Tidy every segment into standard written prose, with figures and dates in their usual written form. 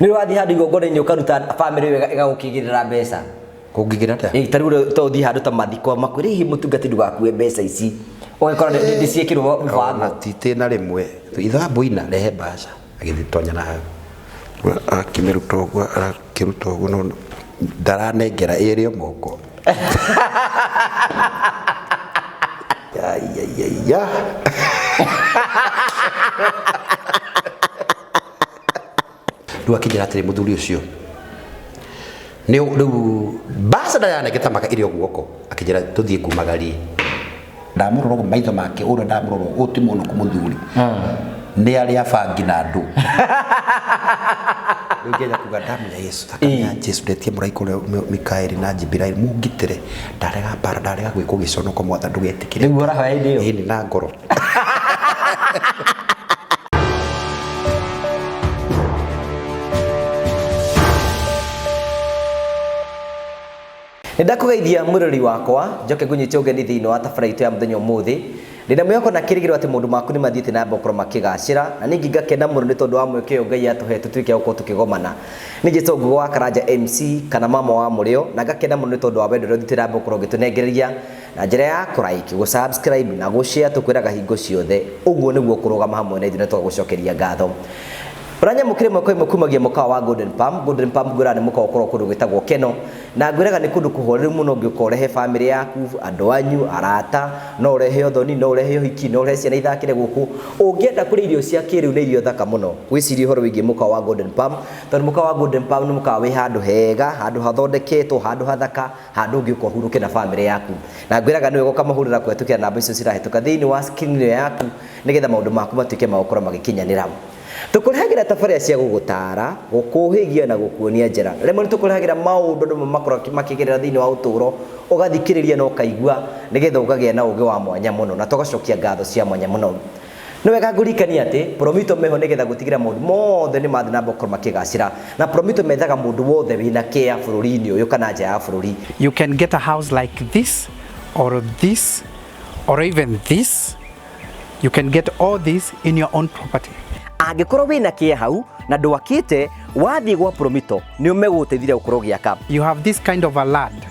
Nĩ wathiĩ handũ igongona-inĩ ũkaruta bamĩrĩ ĩyo ĩgagũkĩgĩrĩra mbeca. Kũngĩgĩra atĩa? Ĩ, ta rĩu to ũthiĩ handũ ta mathiko makwĩre hihi mũtungati ndũgakue mbeca ici. Ũgakora nĩ ciĩkĩrwo Ona mĩbango. ti tĩna rĩmwe. Ithambu ina rehe mbaca. Agĩthiĩ tonya na hau. Akĩmĩruta ũguo, arakĩruta ũguo no ndaranengera ĩrĩ o moko. Aiaiaia. Rĩu akĩnjĩra atĩrĩ mũthuri ũcio nĩ rĩu mbaca ndayanengete maka ĩrĩ o guoko, akĩnjĩra tũthiĩ ngumagarie. Ndamũrora ũguo maitho make ũrĩa ndamũrora ũguo ti mũnũku mũthuri nĩ arĩa bangi na andũ. Rĩu ngĩanjia kuga damu ya Yesu, thakame ya Jesu, ndetie mũraika ũrĩa Mikaeli na Jibiraeli mũngitĩre, ndarega mbara, ndarega gwĩkwo gĩconoko, mwathani ndũgetĩkĩre. Nĩguo ũrahoya hĩndĩ ĩyo? Ĩni na ngoro. Nĩ ndakũgeithia mwĩrori wakwa, njoke ngũnyite ũgeni thĩinĩ wa tabarĩra itũ ya mũthenya ũmũthĩ. Ndĩna mwĩhoko na kĩrĩgĩrĩro atĩ maũndũ maku nĩ mathiĩte na mbere gũkorwo makĩgacĩra, na ningĩ ngakena mũno nĩ tondũ wa mweke ũyũ Ngai atũhe tũtuĩke a gũkorwo tũkĩgomana. Nĩ njĩtwo Ngũgĩ wa Karanja MC kana mama wa mũrĩo, na ngakena mũno nĩ tondũ wa wendo ũrĩa ũthiĩte na mbere gũkorwo ũgĩtũnengereria na njĩra ya kũ like, gũ subscribe na gũ share tũkwĩraga hingo ciothe. Ũguo nĩguo kũrũgama hamwe na ithuĩ na tũgagũcokeria ngatho. Ũranyamũkĩra ĩmwe kwa ĩmwe kumagia mũkawa wa Golden Palm. Golden Palm ngwĩraga nĩ mũkawa ũkoragwo kũndũ gwĩtagwo Keno. Na ngwĩraga nĩ kũndũ kũhoreru mũno ũngĩũka ũrehe famĩlĩ yaku, andũ anyu, arata, no ũrehe ũthoni, no ũrehe ũhiki, no ũrehe ciana ithakĩre gũkũ. Ũngĩenda kũrĩa irio cia kĩrĩu na irio thaka mũno, wĩcirie ũhoro wĩgiĩ mũkawa wa Golden Palm, tondũ mũkawa wa Golden Palm nĩ mũkawa wĩ handũ hega, handũ hathondeketwo, handũ hathaka, handũ ũngĩũka ũhurũke na famĩlĩ yaku. Na ngwĩraga nĩ wega ũkamahũrĩra kũhetũkĩra namba icio cirahĩtũka thĩinĩ wa screen ĩyo yaku, nĩgetha maũndũ maku matuĩke ma gũkorwo magĩkinyanĩra. Tũkũrehagĩra tabarĩra cia gũgũtaara, gũkũhĩgia na gũkuonia njĩra. Rĩmwe nĩ tũkũrehagĩra maũndũ andũ makoragwo makĩgerera thĩinĩ wa ũtũũro, ũgathikĩrĩria na ũkaigua nĩgetha ũkagĩa na ũgĩ wa mwanya mũno na tũgacokia ngatho cia mwanya mũno. Nĩ wega ngũririkanie atĩ Promito meho nĩgetha gũtigĩrĩra maũndũ mothe nĩ mathiĩ na mbere gũkorwo makĩgacĩra. Na Promito methaga mũndũ wothe wĩna kĩa bũrũri-inĩ ũyũ kana nja ya bũrũri. You can get a house like this or this or even this. You can get all this in your own property. Angĩkorwo wĩna kĩa hau na ndwakĩte, wathiĩ gwa Promito nĩ megũgũteithia gũkorwo ũgĩaka. You have this kind of a land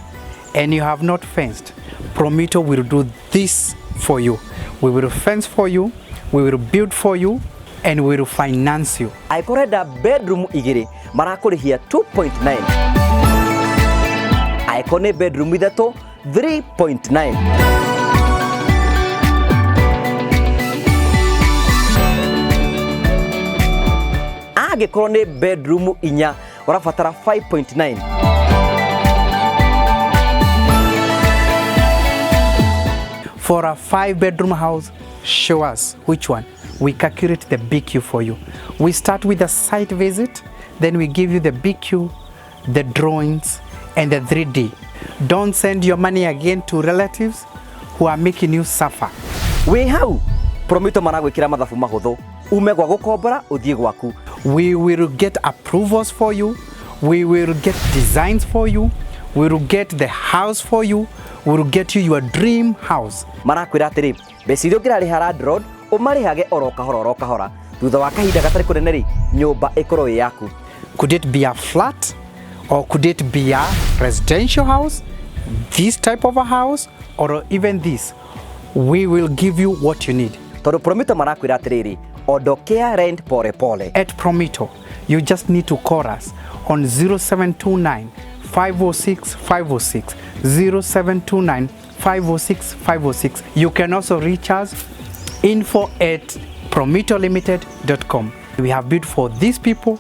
and you have not fenced. Promito will do this for you. We will fence for you, we will build for you, and we will finance you. Angĩkorwo ũrenda bedroom igĩrĩ marakũrĩhia 2.9. Angĩkorwo nĩ bedroom ithatũ 3.9. Angĩkorwo nĩ bedroom inya ũrabatara 5.9. For a 5-bedroom house, show us which one. We calculate the BQ for you. We start with a site visit, then we give you the BQ, the drawings, and the 3D. Don't send your money again to relatives who are making you suffer. Wĩ hau Promito maragwĩkĩra mathabu mahũthũ, ume gwa gũkombora ũthiĩ gwaku. We will get approvals for you, we will get designs for you, we will get the house for you, we will get you your dream house. Marakwĩra atĩrĩ, mbeca iria ũngĩrarĩha landlord ũmarĩhage oro kahora oro kahora, thutha wa kahinda gatarĩ kũnene rĩ, nyũmba ĩkorwo ĩ yaku. Could it be a flat or could it be a residential house, this type of a house, or even this? We will give you what you need. Tondũ Promito marakwĩra atĩrĩrĩ, ondokea rent pole pole. At Promito, you just need to call us on 0729 506 506, 0729 506 506. You can also reach us info@promitolimited.com. We have built for these people,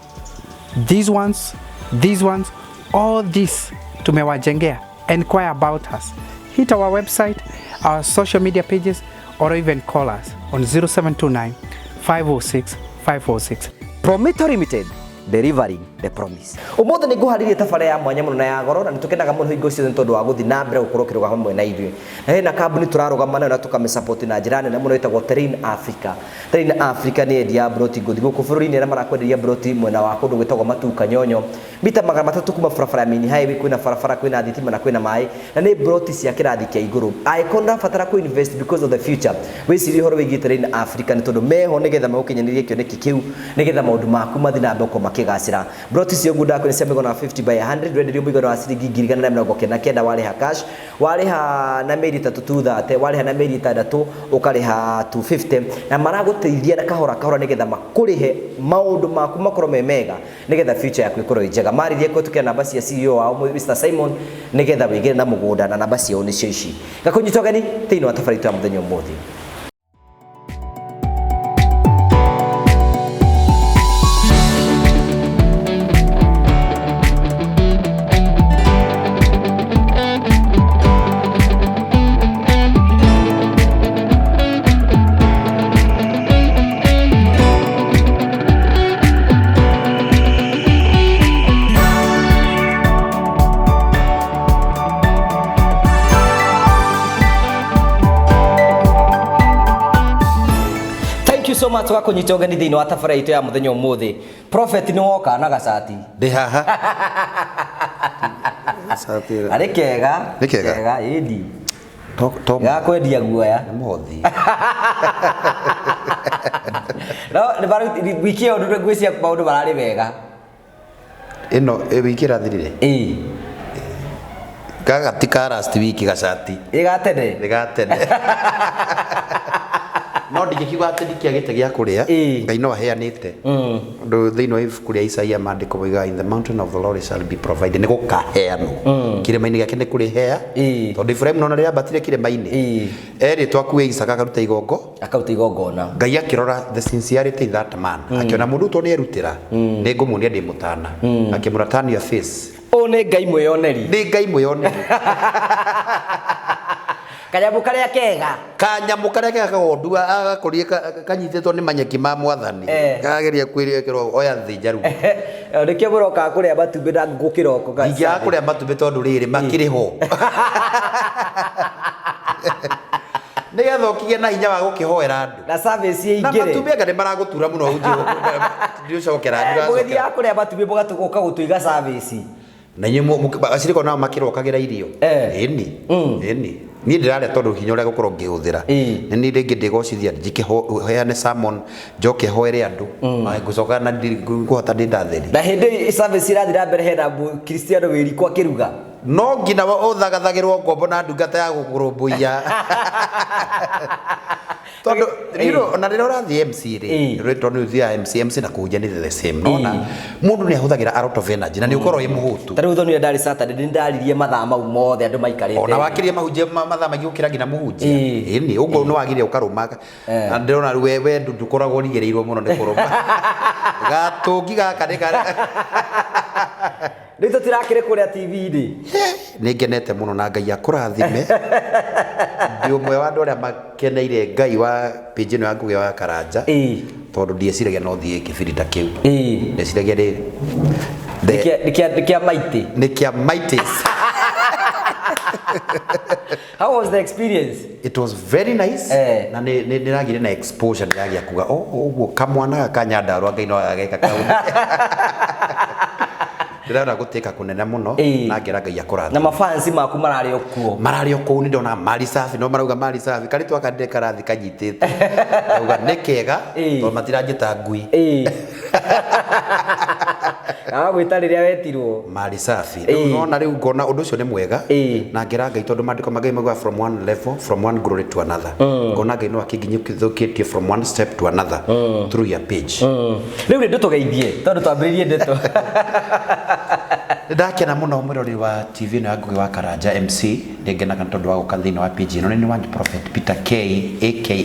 these ones, these ones, all this tumewajengea. Inquire about us. Hit our website, our social media pages, or even call us on 0729 506 506. Promito Limited, delivering the promise. Ũmũthĩ nĩ ngũharĩria tabarĩra ya mwanya mũno na ya goro, na nĩ tũkenaga mũno hingo ciothe nĩ tondũ wa gũthiĩ na mbere gũkorwo ũkĩrũgama hamwe na ithuĩ. Na hena kambuni tũrarũgama nayo na tũkamĩsupport na njĩra nene mũno ĩtagwo Terrain Africa. Terrain Africa nĩ endia ya broti ngũthi gũkũ bũrũri-inĩ, arĩa marakwenderia broti mwena wa kũndũ gwĩtagwo Matuka Nyonyo, mita 300 kuma barabara ya main highway, kwĩna barabara, kwĩna thitima na kwĩna maĩ, na nĩ broti cia kĩrathi kĩa igũrũ. Angĩkorwo ũrabatara kũ invest because of the future, wĩcirie ũhoro wĩgiĩ Terrain Africa nĩ tondũ meho nĩgetha magũkinyanĩrie kĩoneki kĩu, nĩgetha maũndũ maku mathiĩ na mbere gũkorwo makĩgacĩra. Broti cio ngunda kwĩ cia mĩigana wa 50 by 100, wenderio mũigana wa ciringi 199,000 warĩha cash, warĩha na mĩeri 3 230, warĩha na mĩeri 6 ũkarĩha 250, na maragũteithia na kahora kahora nĩgetha makũrĩhe maũndũ maku makorwo me mega nĩgetha future yaku ĩkorwo ĩ njega. Marĩrie kũhetũkĩra namba cia CEO wao Mr Simon nĩgetha wĩgĩre na mũgũnda, na namba ciao nĩcio ici. Gakũnyita ũgeni thĩinĩ wa tabarĩra itũ ya mũthenya ũmũthĩ. Thank you so much wa kũnyita ũgeni thĩinĩ wa tabarĩra itũ ya mũthenya ũmũthĩ. Prophet nĩ woka na gacati. Ndĩ haha. Cati. Arĩ kega. Nĩ kega? Ĩndi. To to Gakwendia guoya. nĩ mũhothi. No nĩ wiki ĩyo ngwĩciria maũndũ mararĩ mega. Ĩno wiki ĩrathirire. Ĩĩ. Gaka ti ka last week gacati. Ĩ gatene. Nĩ ga tene. No ndingĩkiuga atĩ ndikĩagĩte gĩa kũrĩa. Ĩĩ. Ngai no aheanĩte. Tondũ thĩinĩ wa ibuku rĩa Isaia maandĩko moigaga in the mountain of the Lord it shall be provided. Nĩ gũkaheanwo. Kĩrĩma-inĩ gĩake nĩ kũrĩhea. Ĩĩ. Tondũ Iburahĩmu nona rĩrĩa ambatire kĩrĩma-inĩ. Ĩĩ. Erĩtwo akue Isaaka akaruta igongo. Akaruta igongona. Ngai akĩrora the sincerity in that man. Akĩona mũndũ ũyũ tondũ nĩ erutĩra. Nĩ ngũmuonia ndĩ mũtana. Akĩmwĩra turn your face. Ũyũ nĩ Ngai mwĩyoneri. Nĩ Ngai mwĩyoneri. Kanyamũ karĩa kega. Kanyamũ karĩa kega kagondu agakũrie kanyitĩtwo nĩ manyeki ma mwathani. Kageria kwĩrĩkĩrwo oya thĩnja rĩu. Nĩkĩo mũrokaga kũrĩa matumbĩ na ngũkũ kĩroko. Ndingĩaga kũrĩa matumbĩ tondũ rĩrĩ makĩrĩ ho. Nĩgetha ũkĩgĩe na hinya wa gũkĩhoera andũ. Na service Na ĩingĩre. matumbĩ anga nĩ maragũtura mũno ndiũcokera. Mũgĩthiaga kũrĩa matumbĩ mũgatũka gũtũiga service. Na inyuĩ aciriko nao makĩrokagĩra irio. Ĩni. Ĩni. Niĩ ndĩrarĩa tondũ hinya ũrĩa ngũkorwo ngĩhũthĩra. Nĩ niĩ rĩngĩ ndĩgocithia njike heane sermon njoke hoere andũ. Ngũcoka na ngũhota ndĩ ndatheri. Na hĩndĩ service ĩrathiĩ na mbere hena Kristiano wĩ riko akĩruga. No nginya ũthagathagĩrwo ngombo na ndungata ya gũkũrũmbũiya. Tondũ ona rĩrĩa ũrathiĩ MC rĩ, tondũ nĩ ũthiaga MC, MC na kũhunjia nĩ the same. Nona mũndũ nĩ ahũthagĩra a lot of energy na nĩ ũkorwo wĩ mũhũtu. Ta rĩu thonire ndarĩ Saturday nĩ ndaririe mathaa mau mothe andũ maikarĩte. Ona wakĩria mahunjia mathaa maingĩ gũkĩra nginya mũhunjia. Ĩni, ũguo nĩ wagĩrĩire ũkarũma. Na ndĩrona we we ndũkoragwo ũrigĩrĩirwo mũno nĩ kũrũma. Gatũngi gaka nĩ karĩa. Rĩu tũtirakĩrĩ kũrĩa TV-inĩ. Nĩ ngenete mũno na Ngai akũrathime. Ndĩ ũmwe wa andũ arĩa makeneire Ngai wa page ĩno ya Ngũgĩ wa Karanja. Tondũ ndieciragia no thiĩ kĩbindi ta kĩu. Ndeciragia nĩ Nĩ kĩa maitĩ. Nĩ kĩa maitĩ. How was the experience? It was very nice. Na nĩ nĩragire na exposure nĩragĩa kuga oh ũguo kamwana gaka Nyandarua Ngai no ageka kaũndũ. Ndĩrona gũtĩka kũnene mũno na ngera Ngai akũrathime. Na mafansi maku mararĩ o kuo. Mararĩ o kũu nĩ ndona mali safi no marauga mali safi karĩtwa aka ndĩ karathi kanyitĩte. Ndauga nĩ kega tondũ matiranjĩta ngui. Agagwĩta rĩrĩa wetirwo. Mali safi. Rĩu nona rĩu ngona ũndũ ũcio nĩ mwega na ngera Ngai tondũ maandĩko ma Ngai maugaga from one level from one glory to another. Ngona Ngai no akĩnginyũkithũkĩtie from one step to another through your page. Rĩu nĩ ndũtũgeithie tondũ twambĩrĩirie ndeto. Ndakena mũno mwĩroreri wa TV ĩno ya Ngũgĩ wa Karanja MC. Nĩngenaga nĩ tondũ wa gũka thĩinĩ wa page ĩno. Nĩ wanyu Prophet Peter K aka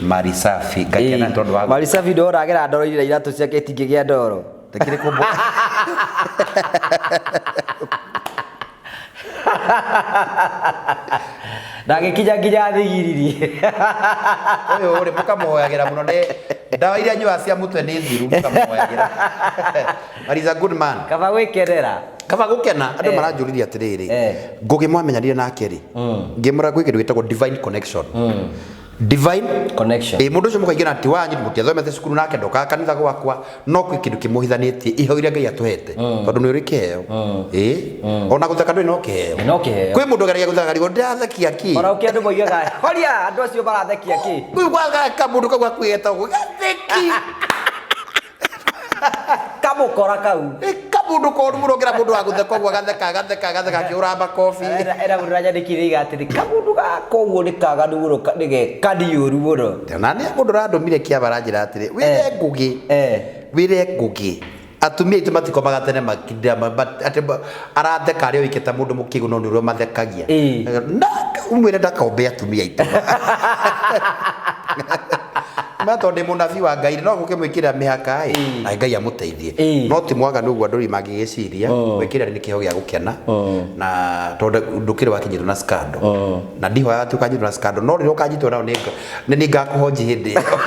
Mali Safi. Ngakena nĩ tondũ wa Mali Safi ndoragera ndoro iria iratũ ciake itingĩgĩa ndoro. Ndĩkĩrĩ kũmbũ. Ndagĩkinya nginya thigiriri. Ũyũ rĩ mũkamũhoyagĩra mũno nĩ ndawa iria nyuaga cia mũtwe nĩ thiru mũkamũhoyagĩra. But he's a good man. Kaba gwĩkenera. Kaba gũkena andũ maranjũririe atĩrĩrĩ Ngũgĩ mwamenyanire nake rĩ ngĩmũra gwĩ kĩndũ gĩtagwo divine connection. Divine connection. Mũndũ ũcio mũkaingĩra ti wanyu mũtiathomete cukuru nake ndokaga kanitha gwakwa no kwĩ kĩndũ kĩmũhithanĩtie iheo iria Ngai atũhete tondũ nĩ ũrĩ kĩheo. Ona gũtheka ndũrĩ no kĩheo. No kĩheo. Kwĩ mũndũ ũgeragia gũtheka karigwo ndĩrathekia kĩ. Ona ũkĩ andũ moigaga horia andũ acio marathekia kĩ. Rĩu gwaka mũndũ kau gakuĩte ũguo gatheki. Kamũ Kamũkora kau. Kamũndũ koru mũno ngĩra mũndũ wa gũtheka ũguo agatheka agatheka agatheka akĩhũra makobi. Era mũndũ ũranyandĩkire iga atĩrĩ kamũndũ gaka ũguo nĩ kaganu mũno nĩ gekani ũru mũno. Na nĩ mũndũ ũrandũmire kĩaba aranjĩra atĩrĩ wĩre Ngũgĩ wĩre Ngũgĩ atumia aitũ matikomaga tene makindĩra atĩ aratheka arĩ oike ta mũndũ mũkĩgu no nĩ ũrĩa mathekagia. Na umwĩre ndakombe atumia aitũ. Ma tondũ ndĩ mũnabii wa Ngai no gũkĩmwĩkĩrĩra mĩhaka ĩ na Ngai amũteithie. No ti mwaganu ũguo andũ rĩu mangĩgĩciria gwĩkĩrĩra nĩ kĩheo gĩa gũkena na tondũ ndũkĩrĩ wakinyĩrwo na scandal na ndihoyaga atĩ ũkanyitwo na scandal no rĩrĩa ũkanyitwo nayo nĩ nĩ ngakũhonji hĩndĩ ĩyo.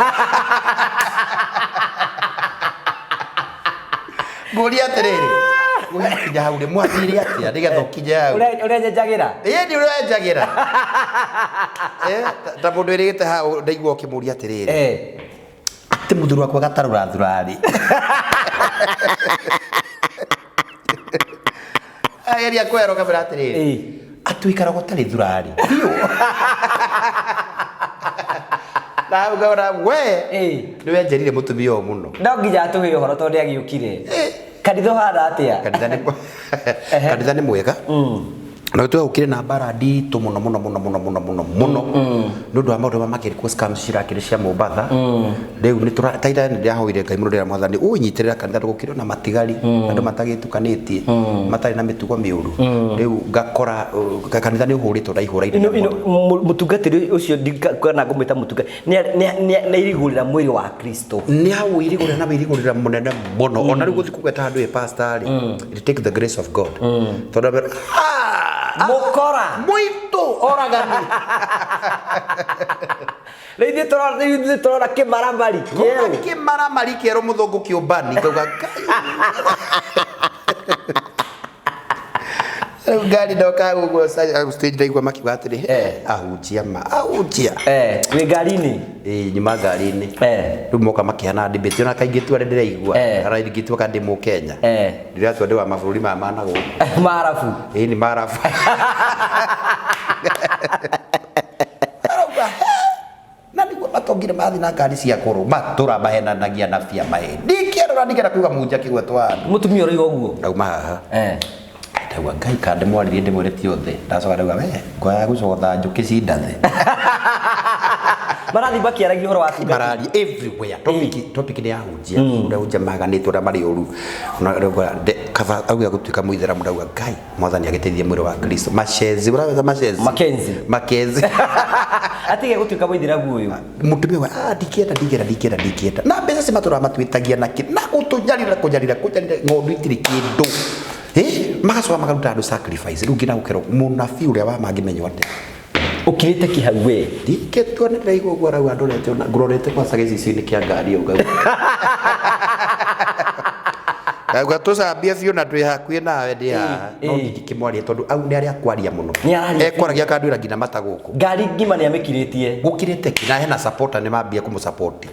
Ngũria atĩrĩrĩ gũgĩkinya hau rĩ mwathire atĩa nĩgetha ũkinye hau? Ũrĩa nyenjagĩra? Ĩĩ nĩ ũrĩa wenjagĩra. Ta mũndũ wĩrĩgĩte hau ndaigua ũkĩmũria atĩrĩrĩ atĩ mũthuri wakwa gatarũra thurarĩ ageria kwera ũkamwĩra atĩrĩrĩ atĩ ũikaraga ũtarĩ thurarĩ biũ na hau ngona we nĩ wenjerire mũtumia ũyũ mũno. No nginya atũhe ũhoro tondũ nĩ agĩũkire. Kanitha ũhana atĩa? Kanitha nĩ kanitha nĩ mwega na twehũkire na mbara nditũ mũno mũno mũno mũno mũno mũno mũno nĩ ũndũ wa maũndũ marĩa makĩrĩ scams cirakĩrĩ cia Mombatha. Rĩu nĩ tũra ta ira nĩ ndĩrahoire Ngai mũno ndĩra Mwathani ũnyitĩrĩra kanitha ndũgũkĩrĩ na matigari andũ matagĩtukanĩtie matarĩ na mĩtugo mĩũru. Rĩu ngakora kanitha nĩ ũhũrĩtwo na ihũra inene mũno. Mũtungatĩri ũcio kana ngũmwĩta mũtungatĩri nĩ irigũrĩra mwĩrĩ wa Kristo. Nĩ awĩirigũrĩra na wĩirigũrĩra mũnene mũno ona rĩu gũthiĩ kũgweta handũ ĩ pastor rĩ, it take the grace of God tondũ amera Mũkora mũitũ oragani. Rĩu ithuĩ tũrona rĩu ithuĩ tũrona kĩmaramari kĩerũ. Kĩmaramari kĩerũ mũthũngũ kĩũmbani ngauga Ngai. Rĩu ngari ndoka ũguo stage ndaigua makiuga atĩrĩ ahunjia ma ahunjia. Wĩ ngari-inĩ? Ĩĩ nyuma ngari-inĩ. Rĩu moka makĩhana debate ona kaingĩ tu arĩa ndĩraigua kana ingĩtua kana ndĩ mũkenya. Ndĩratua ndĩ wa mabũrũri maya ma na gũkũ. Maarabu. Ĩĩ nĩ Maarabu. Arauga na nĩguo matongire mathiĩ na ngari cia kũrũ matũra mahenanagia na bia maheni. Ndingĩarora ndingĩenda kuuga mũhunjia akĩgwetwo handũ. Mũtumia ũroiga ũguo? Ndauma haha. Ndauga Ngai kana ndĩmwarĩrie ndĩmwĩre ti othe. Ndacoka ndauga we ngwaga gũcogotha njũkĩ cindathe. Marathiĩ makĩaragia ũhoro wa atungatĩri. Mararia everywhere. Topic topic nĩ yahunjia. Ũrĩa hunjia maganĩtwo ũrĩa marĩ ũru. Kaba auga gũtuĩka mũithĩramu ndauga Ngai Mwathani agĩteithie mwĩrĩ wa Kristo. Macezi, ũraweta macezi? Mackenzie. Mackenzie. Atige gũtuĩka mũithĩramu ũyũ. Mũtumia wa ndingĩenda ndingĩenda ndingĩenda ndingĩenda. Na mbeca ci matũraga matwĩtagia na kĩ na gũtũnyarira kũnyarira kũnyarira ng'ondu itirĩ kĩndũ. Magacoka makaruta andũ sacrifice. Rĩu nginya gũkerwo mũnabii ũrĩa wa mangĩmenywo atĩa? Ũkirĩte kĩ hau we? Ndingĩtua nĩ ndĩraigua ũguo arauga ndorete ona ngũrorete kwanza gĩcicio-inĩ kĩa ngari ĩyo ngauga. Ngauga tũcambie biũ na twĩ hakuhĩ nawe ndĩ haha. No ndingĩkĩmwaria tondũ au nĩ arĩa kwaria mũno. Nĩ araria. Ekwaragia akandwĩra nginya mata gũkũ. Ngari ngima nĩ amĩkirĩtie. Gũkirĩte ki na hena supporter nĩ mambia kũmũ support.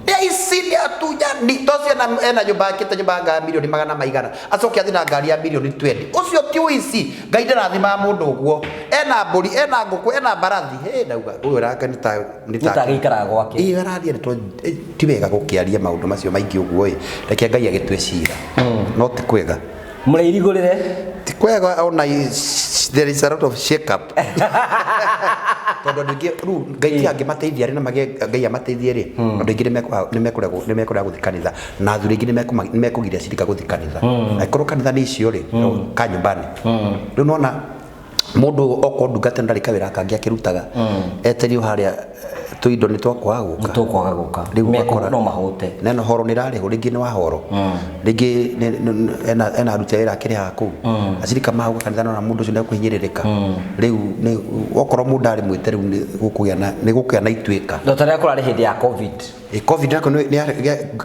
Nĩ aici nĩ atunyani to ũcio ena nyũmba akĩte nyũmba ya milioni magana maigana acoke athiĩ na ngari ya milioni 20 ũcio ti ũici. Ngai ndarathimaga mũndũ ũguo ena mbũri ena ngũkũ ena mbarathi. Hĩ ndauga ũyũ ranga nĩ ta nĩ ta gĩikaraga gwake. Ĩĩ arathiĩ nĩ ti wega gũkĩaria maũndũ macio maingĩ ũguo ĩ reke Ngai agĩtue cira no ti kwega. Mũreirigũrĩre ti kwega ona there is a lot of shake up tondũ andũ aingĩ rĩu Ngai ti angĩmateithia rĩ na magĩe Ngai amateithie rĩ andũ aingĩ nĩ mekũrega gũthiĩ kanitha na athuri aingĩ nĩ mekũgiria cirika gũthiĩ kanitha angĩkorwo kanitha nĩ icio rĩ ka nyumbani rĩu nona mũndũ okorwo ndungata ndarĩ kawĩra kangĩ akĩrutaga eterio harĩa tũindo nĩ twakwaga gũka tũkwaga gũka Rĩu ũgakora no mahũte neno horo nĩ rarĩhwo rĩngĩ nĩ wa horo rĩngĩ ena aruti a wĩra akĩrĩhaga kũu acirika magũka kanitha nona mũndũ ũcio nĩekũhinyĩrĩrĩka rĩu okorwo mũndũ arĩ mwĩte rĩu nĩ gũkũgĩa na ituĩka. No ta rĩrĩa kũrarĩ hĩndĩ ya COVID. COVID nako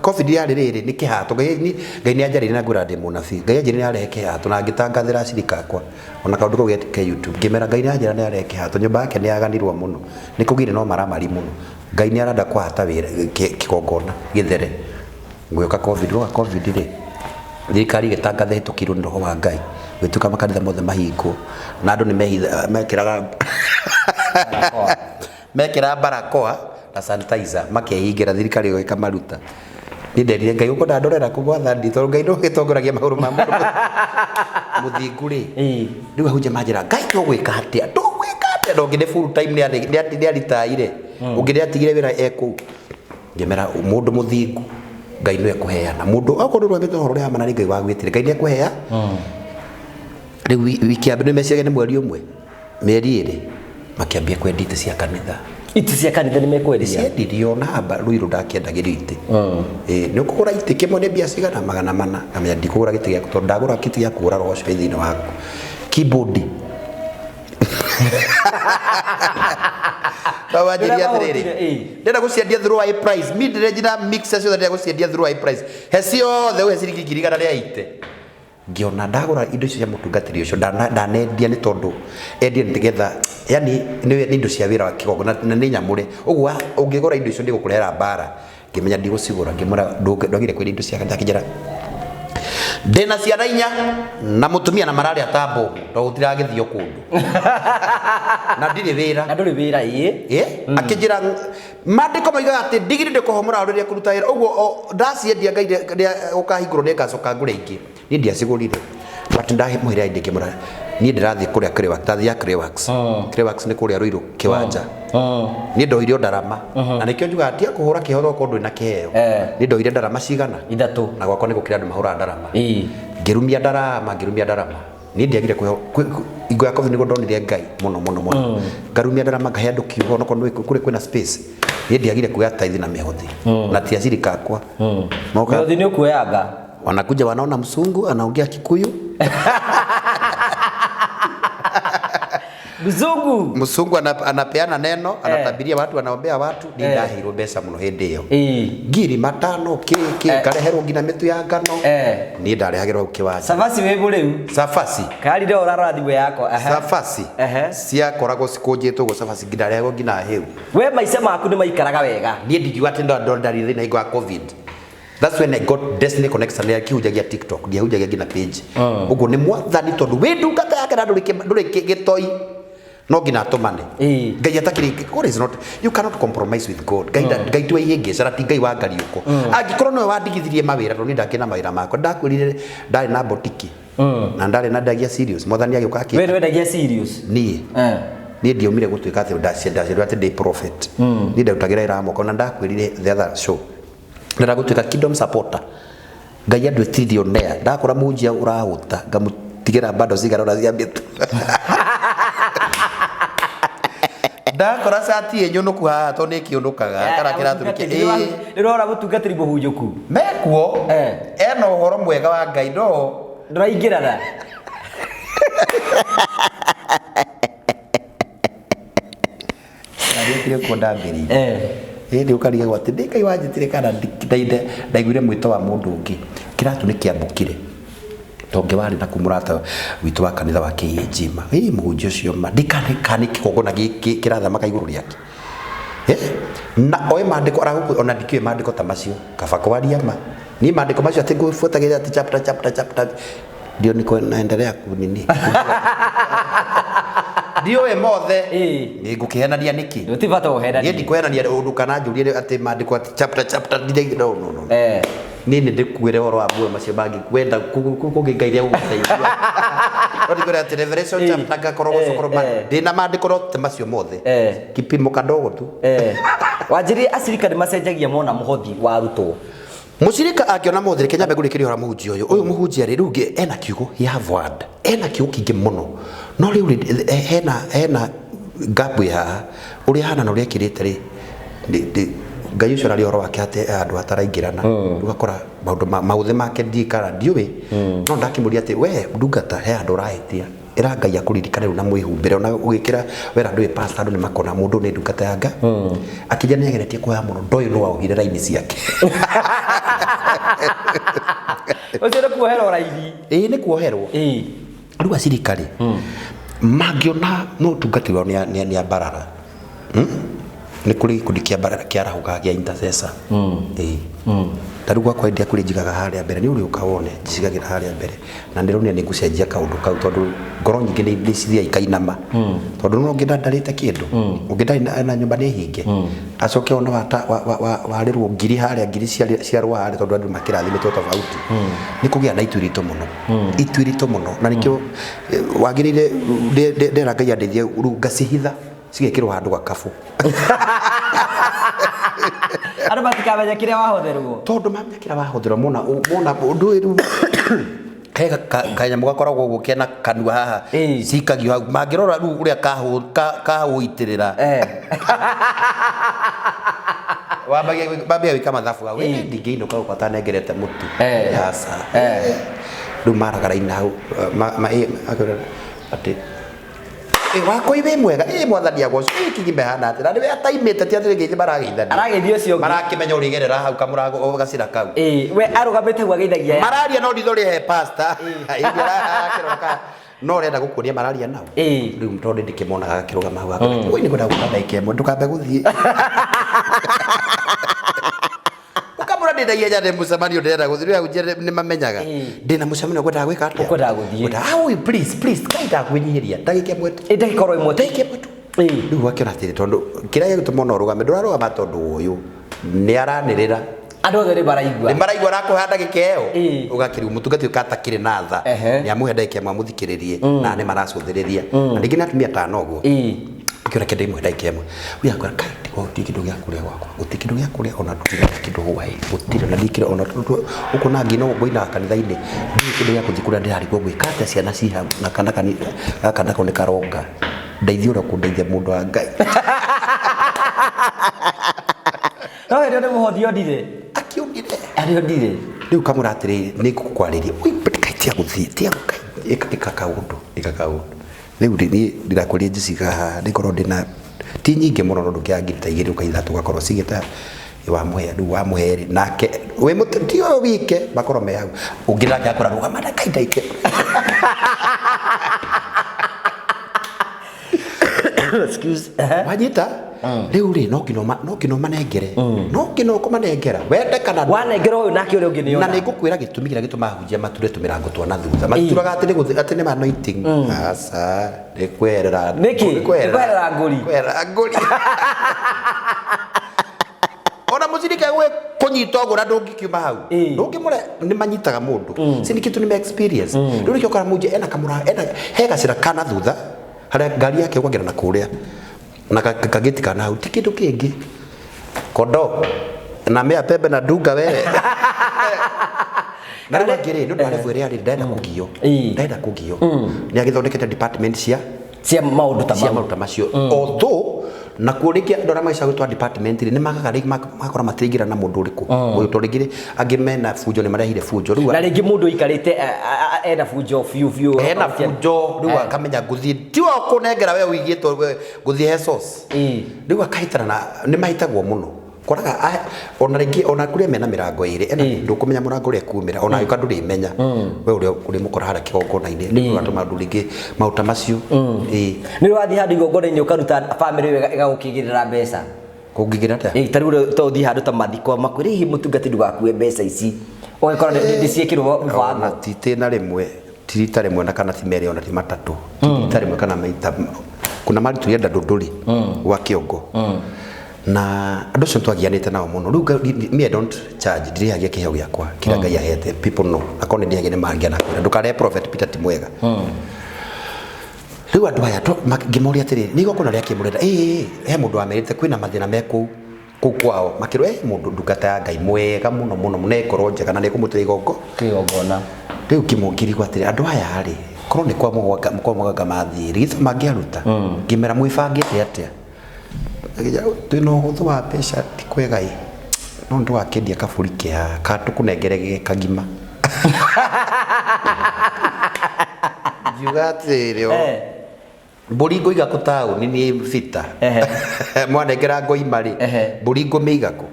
COVID yarĩ rĩrĩ nĩ kĩhato. Ngai nĩ anjarĩire na ngwĩra ndĩ mũnabii. Ngai anjĩrire nĩ arehe kĩhato na ngĩtangathĩra acirika akwa ona kaũndũ kau ke YouTube ngĩmera Ngai nĩ anjĩra nĩ arehe kĩhato nyũmba yake nĩ yaganirwo mũno nĩ kũgire no maramari mũno Ngai nĩ arenda kwahata wĩra kĩgongona gĩthere. Gũgĩũka COVID gwoka COVID rĩ thirikari ĩgĩtangatha ĩhĩtũkĩirwo nĩ roho wa Ngai gũgĩtuĩka makanitha mothe mahingwo na andũ nĩ mekĩraga mekĩraga barakoa na sanitizer makehingĩra thirikari ĩyo ĩkamaruta. Niĩ nderire Ngai ũkwenda ndorera kũ Mwathani, tondũ Ngai nĩwe ũgĩtongoragia magũrũ ma mũndũ mũthingu rĩ. Rĩu ahunjia manjĩra Ngai tũgwĩka atĩa, tũgwĩka atĩa, na ũngĩ nĩ full time nĩ aritaire, ũngĩ nĩ atigire wĩra e kũu. Ngĩmera mũndũ mũthingu Ngai nĩwe ekũheana, mũndũ okorwo ndũrũgamĩte ũhoro ũrĩa wa ma na nĩ Ngai wagwĩtire, Ngai nĩ ekũhea. Rĩu wiki ya mbere nĩ meciragia nĩ mweri ũmwe, mĩeri ĩrĩ, makĩambia kwendia itĩ cia kanitha. Itĩ cia kanitha nĩ mekwendia? Ciendirio na hamba Ruiru ndakĩendagĩrio itĩ. Ĩĩ, nĩ ũkũgũra itĩ kĩmwe nĩ mbia cigana? 400. Ngamenya ndikũgũra gĩtĩ gĩaku tondũ ndagũra gĩtĩ gĩa kũgũra roho ũcio wĩ thĩinĩ waku. Keyboard. Baba anjĩrire atĩrĩrĩ, ndĩrenda gũciendia through high price. Mid range na mixer ciothe ndĩrenda gũciendia through high price. He ciothe ũhe ciringi 180,000. Ngĩona ndagũra indo icio cia mũtungatĩri ũcio ndanendia nĩ tondũ endia nĩgetha yani nĩ indo cia wĩra wa kĩgongona na nĩ nyamũre. Ũguo ũngĩgũra indo icio nĩgũkũrehera mbara. Ngĩmenya ndigũcigũra, ngĩmwĩra ndwagĩrĩire kwendia indo cia kanitha. Akĩnjĩra ndĩna ciana inya na mũtumia na mararĩa ta mbomu tondũ gũtiragĩthio kũndũ na ndirĩ wĩra. Na ndũrĩ wĩra ĩĩ. Ĩĩ, akĩnjĩra Maandĩko moigaga atĩ ndigiri ndĩkũhomora rĩrĩa kũruta wĩra ũguo o ndaciendia Ngai rĩrĩa gũkahingũrwo nĩ ngacoka ngũre ingĩ. Niĩ ndiacigũrire but ndamũheire idea ngĩmwĩra niĩ ndĩrathiĩ kũrĩa Clayworks, ndathiaga Clayworks. Clayworks nĩ kũrĩa Ruiru kĩwanja. Niĩ ndoire o ndarama na nĩkĩo njugaga tiga kũhũra kĩheo okorwo ndũrĩ na kĩheo. Niĩ ndoire ndarama cigana? Ithatũ. Na gwakwa nĩ gũkĩrĩ andũ mahũraga ndarama. Ngĩrumia ndarama, ngĩrumia ndarama. Niĩ ndiagire kwĩho hingo ya covid nĩguo ndonire Ngai mũno mũno mũno. Ngarumia ndarama ngahe andũ kiugo onokorwo nĩ kũrĩ kwĩna space. Niĩ ndiagire kuoya tithe na mĩhothi na ti acirika akwa. Moka Mĩhothi nĩ ũkuoyanga. Wanakuja wanaona msungu anaongea Kikuyu. Mzungu. Msungu anapeana neno, anatabiria watu, anaombea watu. Niĩ ndaheirwo mbeca mũno hĩndĩ ĩyo. 5,000 kĩ kĩ ngareherwo nginya mĩtu ya ngano. Niĩ ndarehagĩrwo hau kĩwanja. Cabaci wĩ mũrĩu. Cabaci. Karire ũrarora thimũ yakwa. Cabaci. Ciakoragwo cikũnjĩtwo ũguo cabaci ndarehagwo nginya hĩu. We maica maku nĩ maikaraga wega. Niĩ ndingiuga atĩ ndarĩ thĩna hingo ya COVID. That's when I got Destiny Connection ya kihunjagia TikTok, ndiahunjagia nginya page. Ũguo nĩ mwathani tondũ wĩ ndungata yake na ndũrĩ gĩtoi no nginya atũmane. Ngai atakĩrĩ God is not you cannot compromise with God. Ngai Ngai ti wa ihĩngĩca na ti Ngai wa ngariũko. Angĩkorwo nĩwe wandigithirie mawĩra tondũ niĩ ndakĩrĩ na mawĩra makwa ndakwĩrire ndarĩ na botiki na ndarĩ na ndagia serious mwathani agĩũka akĩ We nĩwendagia serious? Niĩ. Niĩ ndiaumire gũtuĩka atĩ ndaciarirwo atĩ ndĩ prophet. Niĩ ndarutagĩra wĩra wa moko na ndakwĩrire the other show. Ndĩrenda gũtuĩka kingdom supporter. Ngai andue trillionaire. Ndakora mũhunjia ũrahũta ngamũtigĩra bando cigana ũna cia mĩtu. Ndakora cati ĩ nyũnũku haha tondũ nĩ ĩkĩũnũkaga kana kĩratũ nĩkĩ. Ĩĩ. Ndĩrona mũtungatĩri mũhunjũku. Mekuo. Ena ũhoro mwega wa Ngai no. Ndũraingĩrana. Ndarĩkire kuo ndambĩrĩirie. Ĩndĩ ũkarigagwo atĩ nĩ Ngai wanjĩtire kana ndaiguire mwĩto wa mũndũ ũngĩ. Kĩratũ nĩ kĩambũkire. Tondũ warĩ na kũu mũrata witũ wa kanitha wa KAG ma. Ĩ mũhunjia ũcio ma. Ndikana kana nĩ kĩgongona kĩrathamaka igũrũ rĩake. Na oĩ maandĩko aragũkũ ona ndikĩũĩ maandĩko ta macio. Kaba kwaria ma. Niĩ maandĩko macio atĩ ngũbuatagĩrĩra atĩ chapter chapter chapter. Ndio niko naendelea kunini. Ndiũĩ mothe. Nĩ ngũkĩhenania nĩkĩ? Gũtirĩ bata ũhenanie. Niĩ ndikũhenania ũndũ kana njũrie atĩ maandĩko atĩ chapter chapter ndirĩ no no no. Niĩ nĩ ndĩkuĩre ũhoro wa muoyo macio mangĩ wenda kũngĩ Ngai nĩegũgũteithia. No ndikwĩre atĩ Revelation chapter ngakorwo gũcokorwo ndĩna maandĩko no ti macio mothe. Kipimo kadogo tu. Wanjĩrire acirika nĩ macenjagia mona mũhothi wa arutwo. Mũcirika angĩona mũthĩ reke nyambe ngũrĩkĩrie ũhoro wa mũhunjia ũyũ. Ũyũ mũhunjia rĩ rĩu ũngĩ ena kiugo he have word. Ena kiugo kĩingĩ mũno. No rĩu rĩ hena hena gap ĩ haha. Ũrĩa ahana na ũrĩa ekĩrĩte rĩ Ngai ũcio araria ũhoro wake atĩ he handũ hataraingĩrana. Rĩu ũgakora maũndũ maũthĩ make ndiũĩ kana ndiũĩ. No ndakĩmũria atĩ we ndungata he handũ ũrahĩtia. Ĩra Ngai akũririkane rĩu na mwĩhumbĩre ona ũgĩkĩra wera ndũĩ pastor andũ nĩ makona mũndũ nĩ ndungata ya Ngai. Akĩnjĩra nĩ ageretie kuoya mũno ndoĩ nũ waohire raini ciake. Ũcio nĩ kuoherwo raini. Ĩĩ nĩ kuoherwo. Rĩu acirika rĩ mangĩona mũtungatĩri wao nĩ ambarara. Nĩ kũrĩ gĩkundi kĩa bara kĩarahũkaga kĩa intercessor. Ĩĩ. Ta rĩu gwakwa ndia kũrĩ njigaga harĩa mbere, nĩ ũrĩũka wone njicigagĩra harĩa mbere, na ndĩronire nĩ ngũcenjia kaũndũ kau tondũ ngoro nyingĩ nĩ cithiaga ikainama, tondũ no ũngĩ ndarĩte kĩndũ, ũngĩ ndarĩ na nyũmba nĩ hinge, acoke one warĩrwo ngiri harĩa, ngiri ciarwo harĩa, tondũ andũ makĩrathimĩtwo tofauti. Nĩ kũgĩa na itu iritũ mũno, itu iritũ mũno, na nĩkĩo wagĩrĩire ndera Ngai andeithie rĩu ngacihitha cigekĩrwo handũ gakabu. Andũ matikamenya kĩrĩa wahotherwo. Tondũ mamenya kĩrĩa wahũthĩrwo mona mona ũndũ ũyũ rĩu he kanyamũ gakoragwo ũguo kena kanua haha. Ĩĩ. Cikagio hau mangĩrora rĩu ũrĩa kahũitĩrĩra. Wambagia gwĩka mathabu hau. Ĩĩ. Ndingĩinũka gũkũ atanengerete mũtu. Aca. Rĩu maraga raini hau akĩũria atĩ wakwa wĩ mwega, ĩ mwathani agocwo, ĩ kĩgima hana atĩ na nĩwe ataimĩte, ti atĩ rĩngĩ marageithania. Arageithia ũcio ũngĩ. Marakĩmenya ũrĩgerera hau kamũrango gacĩra kau. Ĩĩ, we arũgamĩte hau ageithagia. Mararia no ritho rĩhe pastor. Ĩĩ, arakĩrora no ũrenda gũkuonia mararia nao. Rĩu tondũ ndĩkĩmonaga akĩrũgama hau akoiga, "Ui, nĩngwenda gũka ndagĩka ĩmwe, ndũkambe gũthiĩ." Ũkamũra ndĩ na ihenya, ndĩ mũcemanio ndĩrenda gũthiĩ, rĩu ahunjia nĩ mamenyaga. Ndĩna mũcemanio ngwendaga gwĩka atĩa? Ũkwendaga gũthiĩ. Ngwendaga, "Ah, please, please, kai ndakwĩnyihĩria ndagĩka ĩmwe tu." Ĩ, ndagĩka oro ĩmwe tu. Ndagĩka ĩmwe tu. Rĩu wakĩona atĩrĩ, tondũ kĩrĩa gĩgũtũma ona ũrũgame, ndũrarũgama tondũ ũyũ nĩ aranĩrĩra. Andũ othe nĩ maraigua. Nĩ maraigua arakũhe ndagĩka ĩyo. Ũgakĩrigwo mũtungati ũyũ katakĩrĩ na tha. Nĩ amũhe ndagĩka ĩmwe amũthikĩrĩrie, na nĩ maracũthĩrĩria. Na rĩngĩ nĩ atumia atano ũguo. Akĩona kĩndũ ĩmwe ndagĩka ĩmwe. Ũyũ akwĩra, kai, gũtirĩ kĩndũ gĩa kũrĩa gwakwa. Gũtirĩ kĩndũ gĩa kũrĩa ona ndũtirĩ kĩndũ hwaĩ. Gũtirĩ na ndikĩrĩ ona ũkona nginya no ngũinaga kanitha-inĩ. Ndirĩ kĩndũ gĩa kũthiĩ kũrĩa ndĩrarigwo gwĩka atĩa, ciana ci hau na kana gaka nako nĩ karonga. Ndeithia ũrĩa ũkũndeithia mũndũ wa Ngai. No hĩndĩ ĩyo nĩ mũhothi ondire. Akĩongire. Arĩ ondire. Rĩu kamũra atĩrĩrĩ, nĩ ngũkwarĩria. Ui, kai tiga gũthiĩ, tiga kai, ĩka kaũndũ, ĩka kaũndũ. Rĩu niĩ ndĩrakũria njiciga haha, nĩngorwo ndĩna ti nyingĩ mũno, no ndũkĩaga ngiri ta igĩrĩ ũka ithatũ ũgakorwo cigĩta wamũhe. Rĩu wamũhe rĩ, nake wĩ mũtĩ ti ũyũ wike makorwo me hau, ũngĩ nake akora rũgama na kai ndaike. Excuse. Wanyita rĩu rĩ, no nginya no nginya ũmanengere, no nginya ũkũmanengera wende kana ndwende. Wanengera ũyũ nake ũrĩa ũngĩ nĩ Na ona. nĩ ngũkwĩra gĩtũmi kĩrĩa gĩtũmaga hunjia mature tũmĩrango twa na thutha. Maturaga atĩ nĩ gũthi atĩ nĩ anointing, aca, nĩ kweherera. Nĩkĩ? Nĩ Nĩ kweherera ngũri. Kweherera ngũri. Ona mũcirika gwĩ kũnyita ũguo na ndũngĩkiuma hau. Ndũngĩmũre, nĩ manyitaga mũndũ. Si nĩ kĩndũ nĩ experience. Rĩu nĩkĩo ũkora mũnje ena kamũra, ena he gacĩra kana thutha harĩa ngari yake ũkagera na kũrĩa na kagĩti kana hau, ti kĩndũ kĩngĩ. Kondo na mea pembe na ndunga wewe. Na rĩu angĩ rĩ, nĩ ũndũ wa level ĩrĩa arĩ, ndenda kũgio. Ndenda kũgio. Nĩ agĩthondekete department cia Cia maũndũ ta cia mau. Maũndũ ta macio. Although nakuo rĩngĩ andũ arĩa magĩcaga gwĩtwa department rĩ, nĩ magaga rĩngĩ magakora matiraingĩra na mũndũ ũrĩkũ ũyũ, tondũ rĩngĩ angĩ mena bunjo, nĩ marehire bunjo rĩu. Na rĩngĩ mũndũ aikarĩte ena bunjo biũ biũ. Hena bunjo rĩu, akamenya ngũthiĩ tiwe ũkũnengera we ũigĩtwo we, ngũthiĩ he source. Rĩu akahĩtana na nĩ mahĩtagwo mũno, koraga ona rĩngĩ ona kũrĩa mena mĩrango ĩrĩ ena, ndũkũmenya mũrango ũrĩa kumĩra, ona ũka ndũrĩmenya we ũrĩa ũrĩmũkora harĩa kĩgongona-inĩ. Nĩ ũratũma andũ rĩngĩ maũta macio. Ĩĩ. Nĩ wathiĩ handũ igongona-inĩ ũkaruta bamĩrĩ ĩyo ĩgagũkĩgĩrĩra mbeca? Kũngĩgĩra atĩa? Ĩĩ, ta rĩu to ũthiĩ handũ ta mathiko makwĩre hihi mũtungati ndũgakue mbeca ici, ũgakora nĩ ciĩkĩrwo Ona mũbango. ti tĩna rĩmwe, ti rita rĩmwe na kana ti merĩ, ona ti matatũ, ti rita rĩmwe kana maita. Kuna mari tulienda ndũndũri gwa kĩongo na andũ acio twagianĩte nao mũno. Rĩu me I don't charge, ndirĩhagia kĩheo gĩakwa kĩrĩa Ngai ahete. People know akorwo nĩ ndĩhagia nĩ mangĩa na kwĩra ndũkarehe Prophet Peter ti mwega. Rĩu andũ aya ngĩmoria atĩrĩrĩ, nĩ igongona rĩa kĩmũrenda? Ĩĩ, he mũndũ wamerĩte kwĩna mathĩna me kũu kũu kwao, makĩrwo mũndũ ndungata ya Ngai mwega mũno mũno mũno, ĩkorwo njega na nĩ ĩkũmũtĩra igongo Kĩgongona. Rĩu ngĩmũngĩrigwo atĩrĩ, andũ aya rĩ, korwo nĩ kwa mũganga mathiĩ rĩ, githĩ mangĩaruta? Ngĩmera mwĩbangĩte atĩa? Agĩnjĩra, twĩna ũhũthũ wa mbeca, ti kwega ĩ, no nĩ tũgakĩendia kabũri ke haha ka tũkũnengere ge kagima. Ngiuga atĩrĩrĩ, o mbũri ngũiga kũ taũni nĩ bita? Mwanengera ngoima rĩ, mbũri ngũmĩiga kũ?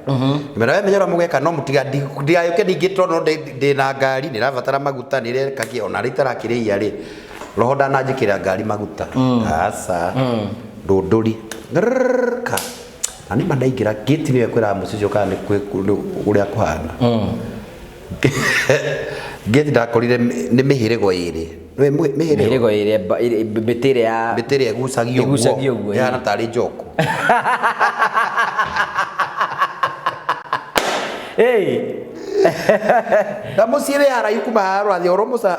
Mera we menya ũrĩa mũgeka, no mũtiga ndigayũke ningĩ, tondũ no ndĩ na ngari nĩ ĩrabatara maguta, nĩ ĩreka kĩ ona rĩ itarakĩrĩia rĩ, roho ndananjĩkĩra ngari maguta, aca. Ndũndũri ka. Na nĩ ma ndaingĩra gate nĩyo ĩkwĩraga mũciĩ ũcio kana nĩ ũrĩa kũhana. Gate ndakorire nĩ mĩhĩrĩgo ĩrĩ. Nĩũĩ mĩhĩrĩgo? Mĩhĩrĩgo ĩrĩa mĩtĩ ĩrĩa ya Mĩtĩ ĩrĩa ĩgucagio Ĩgucagio ũguo, ĩhana tarĩ njoko. Ĩĩ. Na mũciĩ wĩ haraihu kuma haha ũrathiĩ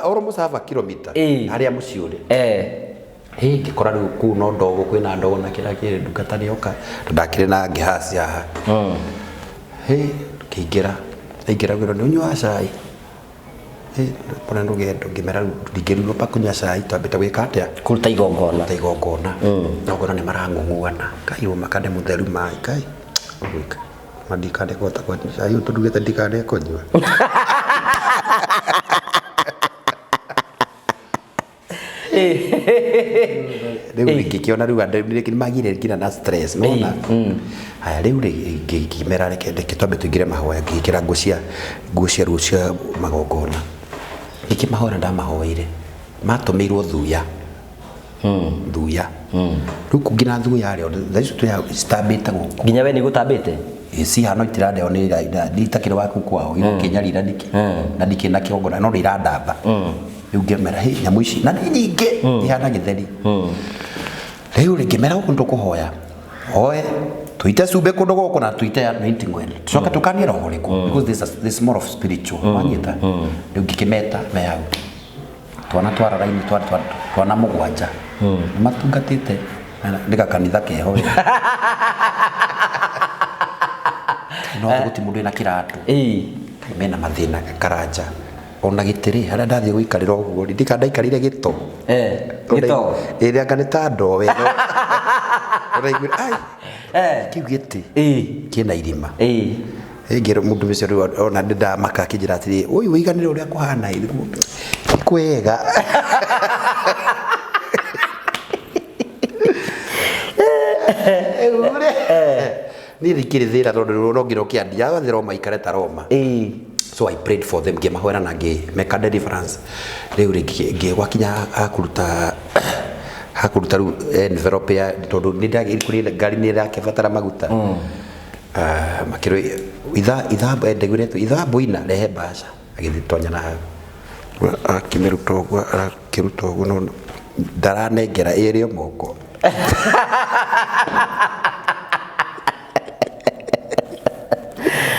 almost half a kilometer Ĩĩ. harĩa mũciĩ ũrĩ. Eh. Hĩ ngĩkora rĩu kũu no ndogo kwĩna ndogo na kĩrĩa kĩrĩ ndungata nĩ yoka ndakĩrĩ na ngĩhaci haha. Hĩ ngĩingĩra ndaingĩra ngĩrwo nĩ ũnyuaga cai. Hĩ mbona rũgendo ngĩmera rĩu ndingĩrigwo pa kũnyua cai twambĩte gwĩka atĩa Kũruta igongona. ta igongona igongona nĩ marang'ung'uana kai ũma kande mũtheru maĩ kai ũgwĩka ma ndikande kũhota kũnyua cai ũyũ tũrugĩte ndikande kũnyua. Rĩu ngĩkĩona rĩu andũ nĩ magire nginya na stress nĩwona. Haya rĩu rĩ ngĩmera reke reke twambe tũingĩre mahoya ngĩkĩra nguo cia nguo cia ruo cia magongona. Ngĩkĩmahoera ndamahoeire matũmĩirwo thuya. Thuya. Rĩu kũ nginya thuya rĩ thaa icio twĩ hau citambĩte gũkũ. Nginya we nĩ igũtambĩte? Ĩ cihana itirandeo nĩ itakĩrĩ waku kwao igũkĩnyarira nĩkĩ na ndikĩrĩ na kĩgongona no nĩ irandamba. Rĩu ngĩmera hĩ nyamũ ici na nĩ nyingĩ ihana gĩtheri. Rĩu rĩ ngĩmera gũkũ nĩtũkũhoya hoe tuite cumbĩ kũndũ gũkũ na tuite anointing oil tucoke tũkanie roho ũrĩkũ because this is, this is more of spiritual wanyita. Rĩu ngĩkĩmeta me hau twana twara raini twana mũgwanja nĩ matungatĩte nĩ gakanitha keho we. No gũti mũndũ wĩna kĩratũ. Ĩĩ. Kai mena mathĩna karanja ona gĩtĩ rĩ harĩa ndathiĩ gũikarĩra ũguo rĩ ndika ndaikarire gĩto. Eh. Gĩto. Ĩrĩa anga nĩ ta ndoo we. Ũraiguire ai kĩu gĩtĩ Ĩĩ. kĩna irima. Ĩĩ. Ĩngĩ mũndũ ũcio rĩu ona nĩ ndamaka akĩnjĩra atĩrĩ ũyũ wĩiganĩre ũrĩa kũhana ĩ ti kwega. Rĩu rĩ niĩ ndikĩrĩ thĩna tondũ no nginya ũkĩandia agathiĩ Roma ikare ta Roma. Ĩĩ. So I prayed for them ngĩmahoera na ngĩmeka deliverance. Rĩu rĩ gwakinya hakũruta hakũruta rĩu envelope ya tondũ nĩ ndagĩrĩ ngari nĩ ĩrakĩbatara maguta. Makĩrwo ithaa ithaa ndaiguire tu ithaa mboina rehe mbaca agĩthiĩ tonya na hau akĩmĩruta ũguo arakĩruta ũguo no ndaranengera ĩrĩ o moko.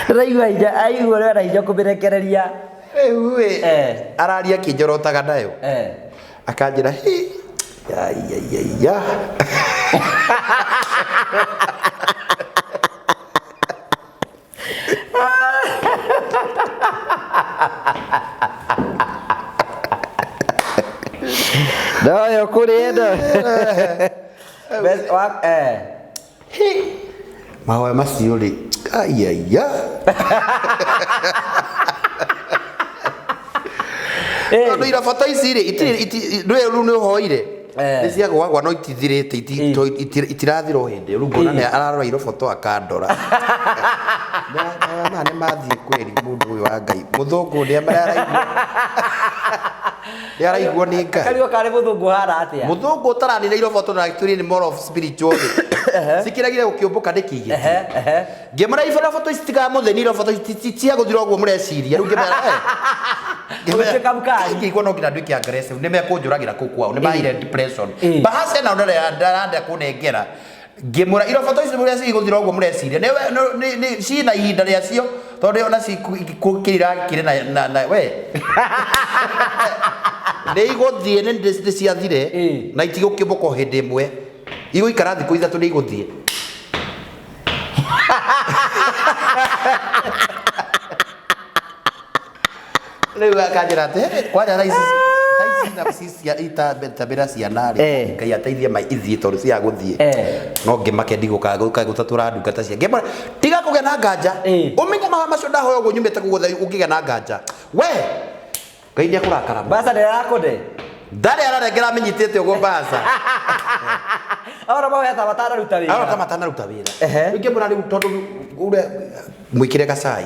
Ndĩraigua hinya aigua ũrĩa ena hinya kũmĩrekereria. Rĩu ĩ araria akĩnjorotaga nayo. Akanjĩra hi ya ya ya ya. Ndoyo kũrĩ ĩno. Mahoya macio rĩ aiaiya. Tondũ irabata ici rĩ itirĩ ndũĩ rĩu nĩ ũhoire nĩ ciagwagwa no itithirĩte itirathira o hĩndĩ rĩu ngona nĩ ararora iroboto akandora. Mahoya maya nĩ mathiĩ kweri mũndũ ũyũ wa Ngai mũthũngũ nĩ araigua nĩ araiguo nĩ Ngai. Karigwo karĩ mũthũngũ ũhana atĩa? Mũthũngũ ũtaranina iroboto na gĩtũri nĩ more of spiritual rĩ cikĩragire gũkĩũmbũka nĩkĩ gĩtĩ ngĩmũra iroboto ici tigamũthĩni iroboto ici cia gũthira ũguo mũreciria rĩu ngĩmera Ũgĩtuĩka mũkari. ngĩigua no nginya nduĩke aggressive nĩ mekũnjũragĩra kũu kwao nĩ maire depression Ĩĩ. bahasa ĩno ndaranda kũnengera ngĩmũra iroboto ici mũreciria igũthira ũguo mũreciria nĩ cina ihinda rĩacio tondũ ona cikũkĩrira kĩrĩ na na we nĩ igũthiĩ nĩ ciathire na itigũkĩũmbũka o hĩndĩ ĩmwe igũikara thikũ ithatũ nĩ igũthiĩ. Rĩu akanjĩra atĩ kwanja thaa ici thaa ici cia itambĩra ciana rĩ Ngai ateithie mai ithiĩ tondũ cia gũthiĩ no ngĩmake ndigũka gũtatũra ndungata cia ngĩmwĩra tiga kũgĩa na nganja ũmenye mahoya macio ndahoya ũguo nyumĩte kũu guothe ũngĩgĩa na nganja we Ngai nĩ ekũrakara mũno. Mbaca ndĩrakũne. Ndarĩ ararengera amenyitĩte ũguo mbaca. Arona mahoya ta matanaruta wĩra. Arona ta matanaruta wĩra. Rĩu ngĩmwĩra rĩu tondũ ũrĩa mwĩkĩre gacai.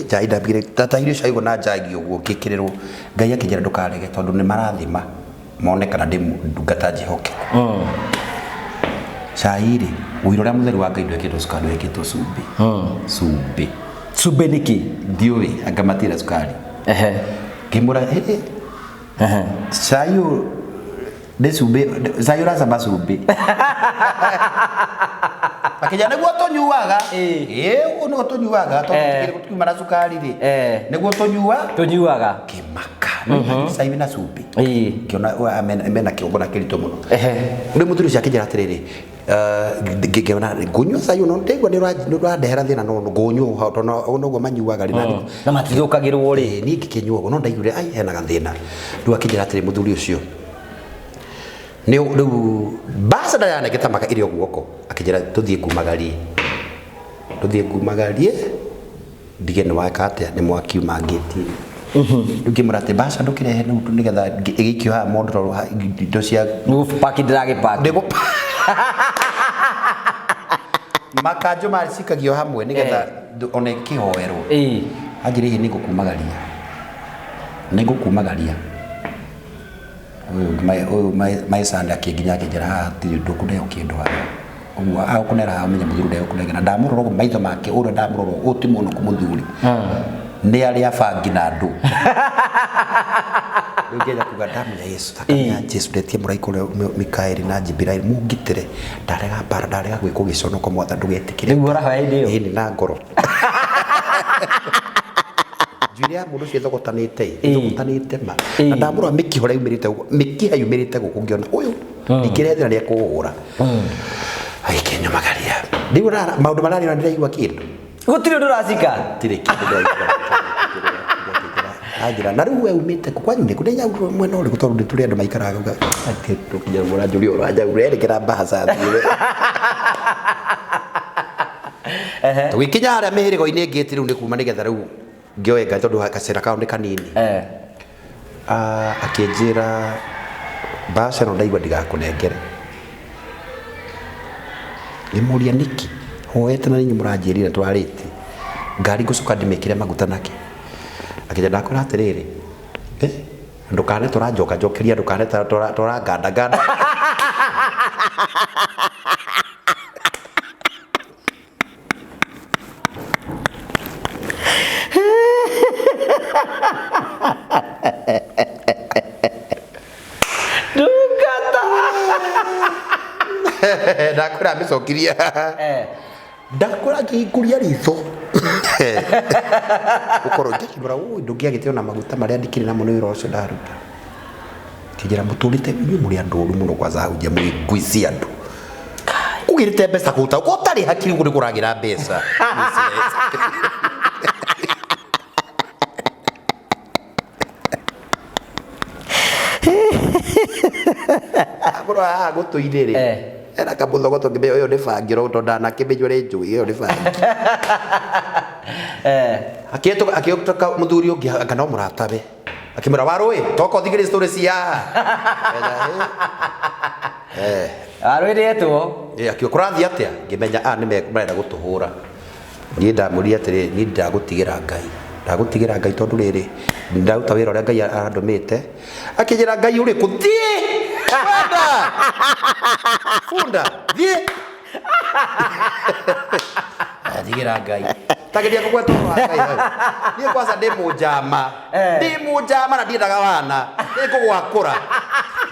Njai ndambire ndatahire cai ũguo na njagi ũguo ngĩkĩrĩrwo. Ngai akĩnjĩra ndũkarege tondũ nĩ marathima mone kana ndĩ ndungata njĩhokeku. Cai rĩ, ũira ũrĩa mũtheru wa Ngai ndwĩkĩtwo cukari, wĩkĩtwo cumbĩ. Cumbĩ. Cumbĩ nĩkĩ? Ndiũĩ, anga matirĩ cukari. Ehe. Ngĩmwĩra, "Ĩ, Ehe. Cai ũyũ nĩ cumbĩ, cai ũracama cumbĩ." Akĩnjĩra nĩguo tũnyuaga. Ĩĩ. Ĩĩ, ũguo nĩguo tũnyuaga tondũ Eh. tũkiuma na cukari rĩ. Eh. Nĩguo tũnyua. Tũnyuaga. Kĩmaka. Nĩ cai wĩna cumbĩ. Ĩĩ. Ngĩona ũyũ mena kĩgongona kĩritũ mũno. Ehe. Rĩu mũthuri ũcio akĩnjĩra atĩrĩrĩ, ngĩona ngũnyua cai ũyũ no ndaigua nĩ ũrandehera thĩna no ngũnyua ũũ tondũ ũũ noguo manyuaga rĩ na Na matithũkagĩrwo rĩ. Ĩĩ, niĩ ngĩkĩnyua ũguo no ndaiguire ai hena gathĩna. Rĩu akĩnjĩra atĩrĩ mũthuri ũcio nĩ rĩu mbaca ndayanengete maka ĩrĩ o guoko akĩnjĩra tũthiĩ ngumagarie, tũthiĩ ngumagarie ndige nĩ weka atĩa nĩ mwakiuma ngĩti-inĩ. Rĩu ngĩmwĩra atĩ mbaca ndũkĩrehe rĩu nĩgetha ĩgĩikio haha mondo tondũ indo cia Nĩgũpaki ndĩragĩpaki. Nĩgũ makanjũ macikagio hamwe nĩgetha ona ĩkĩhoerwo. Ĩĩ. Anjĩra ĩhĩ nĩngũkumagaria, nĩngũkumagaria. Ũyũ my son akĩnginya akĩnjĩra haha hatirĩ ndũkũneo kĩndũ haha. Ũguo agũkũnera haha ũmenye mũthuri ndegũkũnengera. Ndamũrora ũguo maitho make ũrĩa ndamũrora ũyũ ti mũnoku mũthuri. Nĩ arĩa bangi na andũ. Rĩu ngĩenda kuga damu ya Yesu, thakame ya Jesu ndetie mũraika ũrĩa Mikaeli na Jibiraeli mũngitĩre, ndarega mbara, ndarega gwĩkwo gĩconoko mwathani ndũgetĩkĩre. Nĩguo ũrahoya hĩndĩ ĩyo? Ĩĩ na ngoro. Njuĩrĩ ya mũndũ ũcio ĩthogotanĩte ĩ, ĩthogotanĩte ma. Na ndamũrora mĩkiha ũrĩa yumĩrĩte gũkũ, mĩkiha yumĩrĩte gũkũ ngĩona ũyũ ndingĩrethera nĩ ekũhũra. Agĩkĩnyumagaria. Rĩu maũndũ marĩa arĩ ndĩraigua kĩndũ. Gũtirĩ ũndũ ũracika. Gũtirĩ kĩndũ ndĩraigua. Anjĩra na rĩu we umĩte kũ kwanyu nĩ kũ ndĩnyaurwo mwena ũrĩkũ tondũ nĩ tũrĩ andũ maikaraga uga atĩ tũkinya mũranjũria ũranjaura erekera mbahaca thiĩ. Tũgĩkinya harĩa mĩhĩrĩgo-inĩ ĩngĩ rĩu nĩ kuma nĩgetha rĩu ngĩoe ngari tondũ gacĩra kao nĩ kanini. Akĩnjĩra mbaca ĩno ndaigua ndigakũnengere. Ngĩmũria nĩkĩ? Hoete na inyuĩ mũranjĩrire twarĩtie. Ngari ngũcoka ndĩmĩkĩre maguta nakĩ? Akĩnjĩra ndakwĩra atĩrĩrĩ, ndũkane tũranjoka njokeria ndũkane tũrangandanganda. Ndungata. Ndakwĩra amĩcokirie. Ndakwĩra ngĩhingũria ritho. Ũkorwo ngĩkĩmwĩra ũĩ ndũngĩagĩte ona maguta marĩa ndikĩrĩ namo nĩ wĩra ũcio ndaruta. Kĩnjĩra mũtũrĩte inyuĩ mũrĩ andũ oru mũno kwanza ahunjia mũrĩ ngui cia andũ. Ũgĩrĩte mbeca kũruta ũtarĩ hakiri ũguo nĩ kũragĩra mbeca. Akorwo haha gũtũ-inĩ rĩ, ena kamũthogoto ngĩmenya ũyũ nĩ bangi tondũ ndanakĩmĩnyua nĩ njũĩ ĩyo nĩ bangi. Akĩhĩtũka mũthuri ũngĩ anga no mũratawe. Akĩmwĩra warũĩ toka ũthikĩrĩrie story cia haha. Warũĩ nĩetwo. Akiuga kũrathiĩ atĩa? Ngĩmenya aya nĩ marenda gũtũhũra. Niĩ ndamwĩrire atĩrĩrĩ, niĩ ndagũtigĩra Ngai. Ndagũtigĩra Ngai tondũ rĩrĩ, ndaruta wĩra ũrĩa Ngai arandũmĩte. Akĩnjĩra Ngai ũrĩkũ? Thiĩ! Kwenda! Bunda, thiĩ! Ndigĩra Ngai. Tageria kũgweta ũhoro wa Ngai hau. Niĩ kwanza ndĩ mũnjama. Ndĩ mũnjama na ndiendaga wana. Nĩngũgwakũra.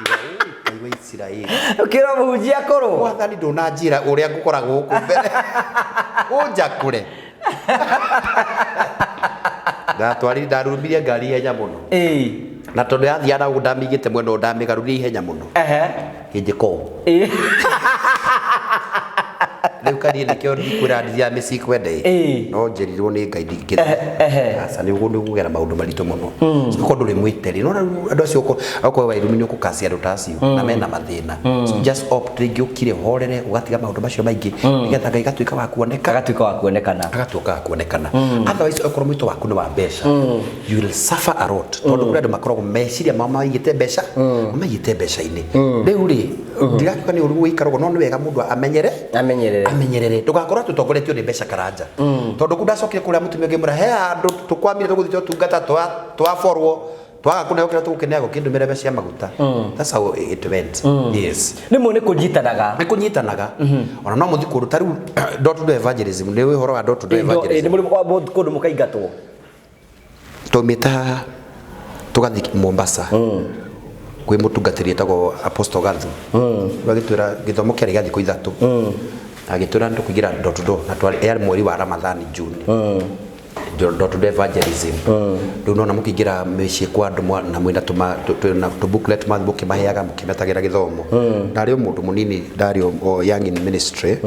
Ngai wa Isiraeli. Ũkĩra mũhunjia akũrwo. Mwathani ndũnanjĩra ũrĩa ngũkora gũkũ mbere. Ũnjakũre. Ndatwarire ndarumirie ngari ihenya mũno. Na tondũ yathiaga na ũguo ndamĩigĩte mwena ũyũ ndamĩgarũrire ihenya mũno. Ĩnjĩka ũũ. Rĩu kariĩ nĩkĩo ndikwĩra ndithiaga mĩciĩ kwenda ĩ. No njĩrirwo nĩ Ngai ndingĩthiĩ. Aca nĩ ũguo nĩ ũkũgera maũndũ maritũ mũno. Okorwo ndũrĩ mwĩteri. Nĩwona rĩu andũ acio okorwo wairumi nĩ ũkũkacia andũ ta acio na mena mathĩna. So just opt rĩngĩ ũkire ũhorere ũgatiga maũndũ macio maingĩ nĩgetha Ngai agatuĩka wa kuoneka. Agatuĩka wa kuonekana. Agatuĩka wa kuonekana. Otherwise okorwo mwĩto waku nĩ wa mbeca you will suffer a lot. Tondũ kũrĩ andũ makoragwo meciria mao maigĩte mbeca maigĩte mbeca-inĩ. Rĩu rĩ ndirakiuga nĩ ũru gũikara ũguo no nĩ wega mũndũ amenyere Amenyerere. Amenyerere. Ndũgakorwo atĩ ũtongoretio nĩ mbeca karanja. Tondũ kũu ndacokire kũrĩa mũtumia ũngĩ ngĩmwĩra he handũ tũkwamire tũgũthiĩ tũtungata twaborwo Twaga kũneo kĩrĩa tũgũkĩneagwo kĩndũmĩre mbeca cia maguta. That's how it went. Yes. Rĩmwe nĩ kũnyitanaga. Nĩ kũnyitanaga. Ona no mũthiĩ kũndũ ta rĩu door to door evangelism, nĩ ũhoro wa door to door Ĩ, nĩ evangelism. mũrĩ kũndũ mũkaingatwo. Twaumĩte haha tũgathiĩ Mombasa kwĩ mũtungatĩri etagwo Apostle Gathu. Agĩtwĩra gĩthomo kĩarĩ gĩa thikũ 3. Agĩtwĩra nĩ tũkũingĩra door to door na twarĩ yarĩ mweri wa Ramadhani, June. Door to door evangelism. Rĩu nona mũkĩingĩra mĩciĩ kwa andũ na mwĩna twĩna tũ booklet mathiĩ mũkĩmaheaga mũkĩmetagĩra gĩthomo. Ndarĩ o mũndũ mũnini, ndarĩ o young in ministry.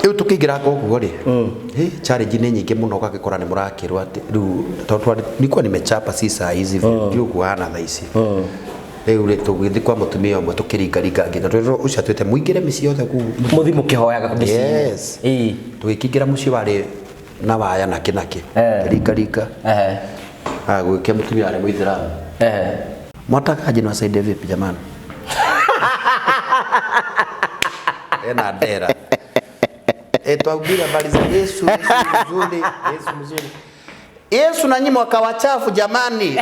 Rĩu tũkĩingĩra ũguo rĩ, challenge nĩ nyingĩ mũno, ũgagĩkora nĩ mũrakĩrwo atĩ rĩu tondũ nilikuwa nimechapa si saa hizi ndio kuhana thaa ici. Rĩu rĩ, tũgĩthiĩ kwa mũtumia ũmwe tũkĩringaringa nginya twĩrwo ũcio atwĩte mũingĩre mĩciĩ yothe kũu. Mũthiĩ mũkĩhoyaga mĩciĩ-inĩ. Yes. Tũgĩkĩingĩra mũciĩ warĩ na waya nakĩ nakĩ. Ringaringa. Gũgĩkĩa mũtumia warĩ Mũithĩramu. Mwataka aje niwasaidie vipi jamani? Ena ndera. Twahubiri habari za Yesu, Yesu mzuri, Yesu mzuri. Yesu na nyinyi mwaka wachafu jamani.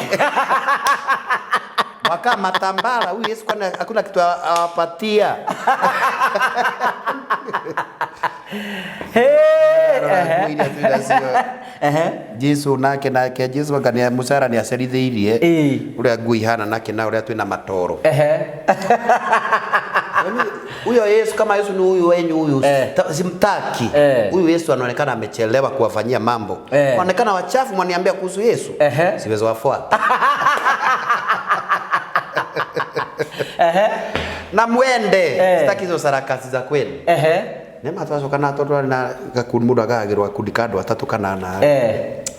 Mwaka matambara, huyu Yesu kwani hakuna kitu awapatia. Jesu nake nake Jesu anga nĩ mũcara nĩ acerithĩirie ũrĩa nguo ihana nake na ũrĩa twĩna matoro. Huyo Yesu, kama Yesu ni huyu wenyu huyu, simtaki. Huyu Yesu anaonekana amechelewa kuwafanyia mambo. Wanaonekana wachafu, mwaniambia kuhusu Yesu. Siwezi wafuata. Na mwende. Sitaki hizo sarakasi za kwenu. Nĩ twacoka na tondũ na gakundi mũndũ agagĩrwo gakundi ka andũ atatũ kana ana.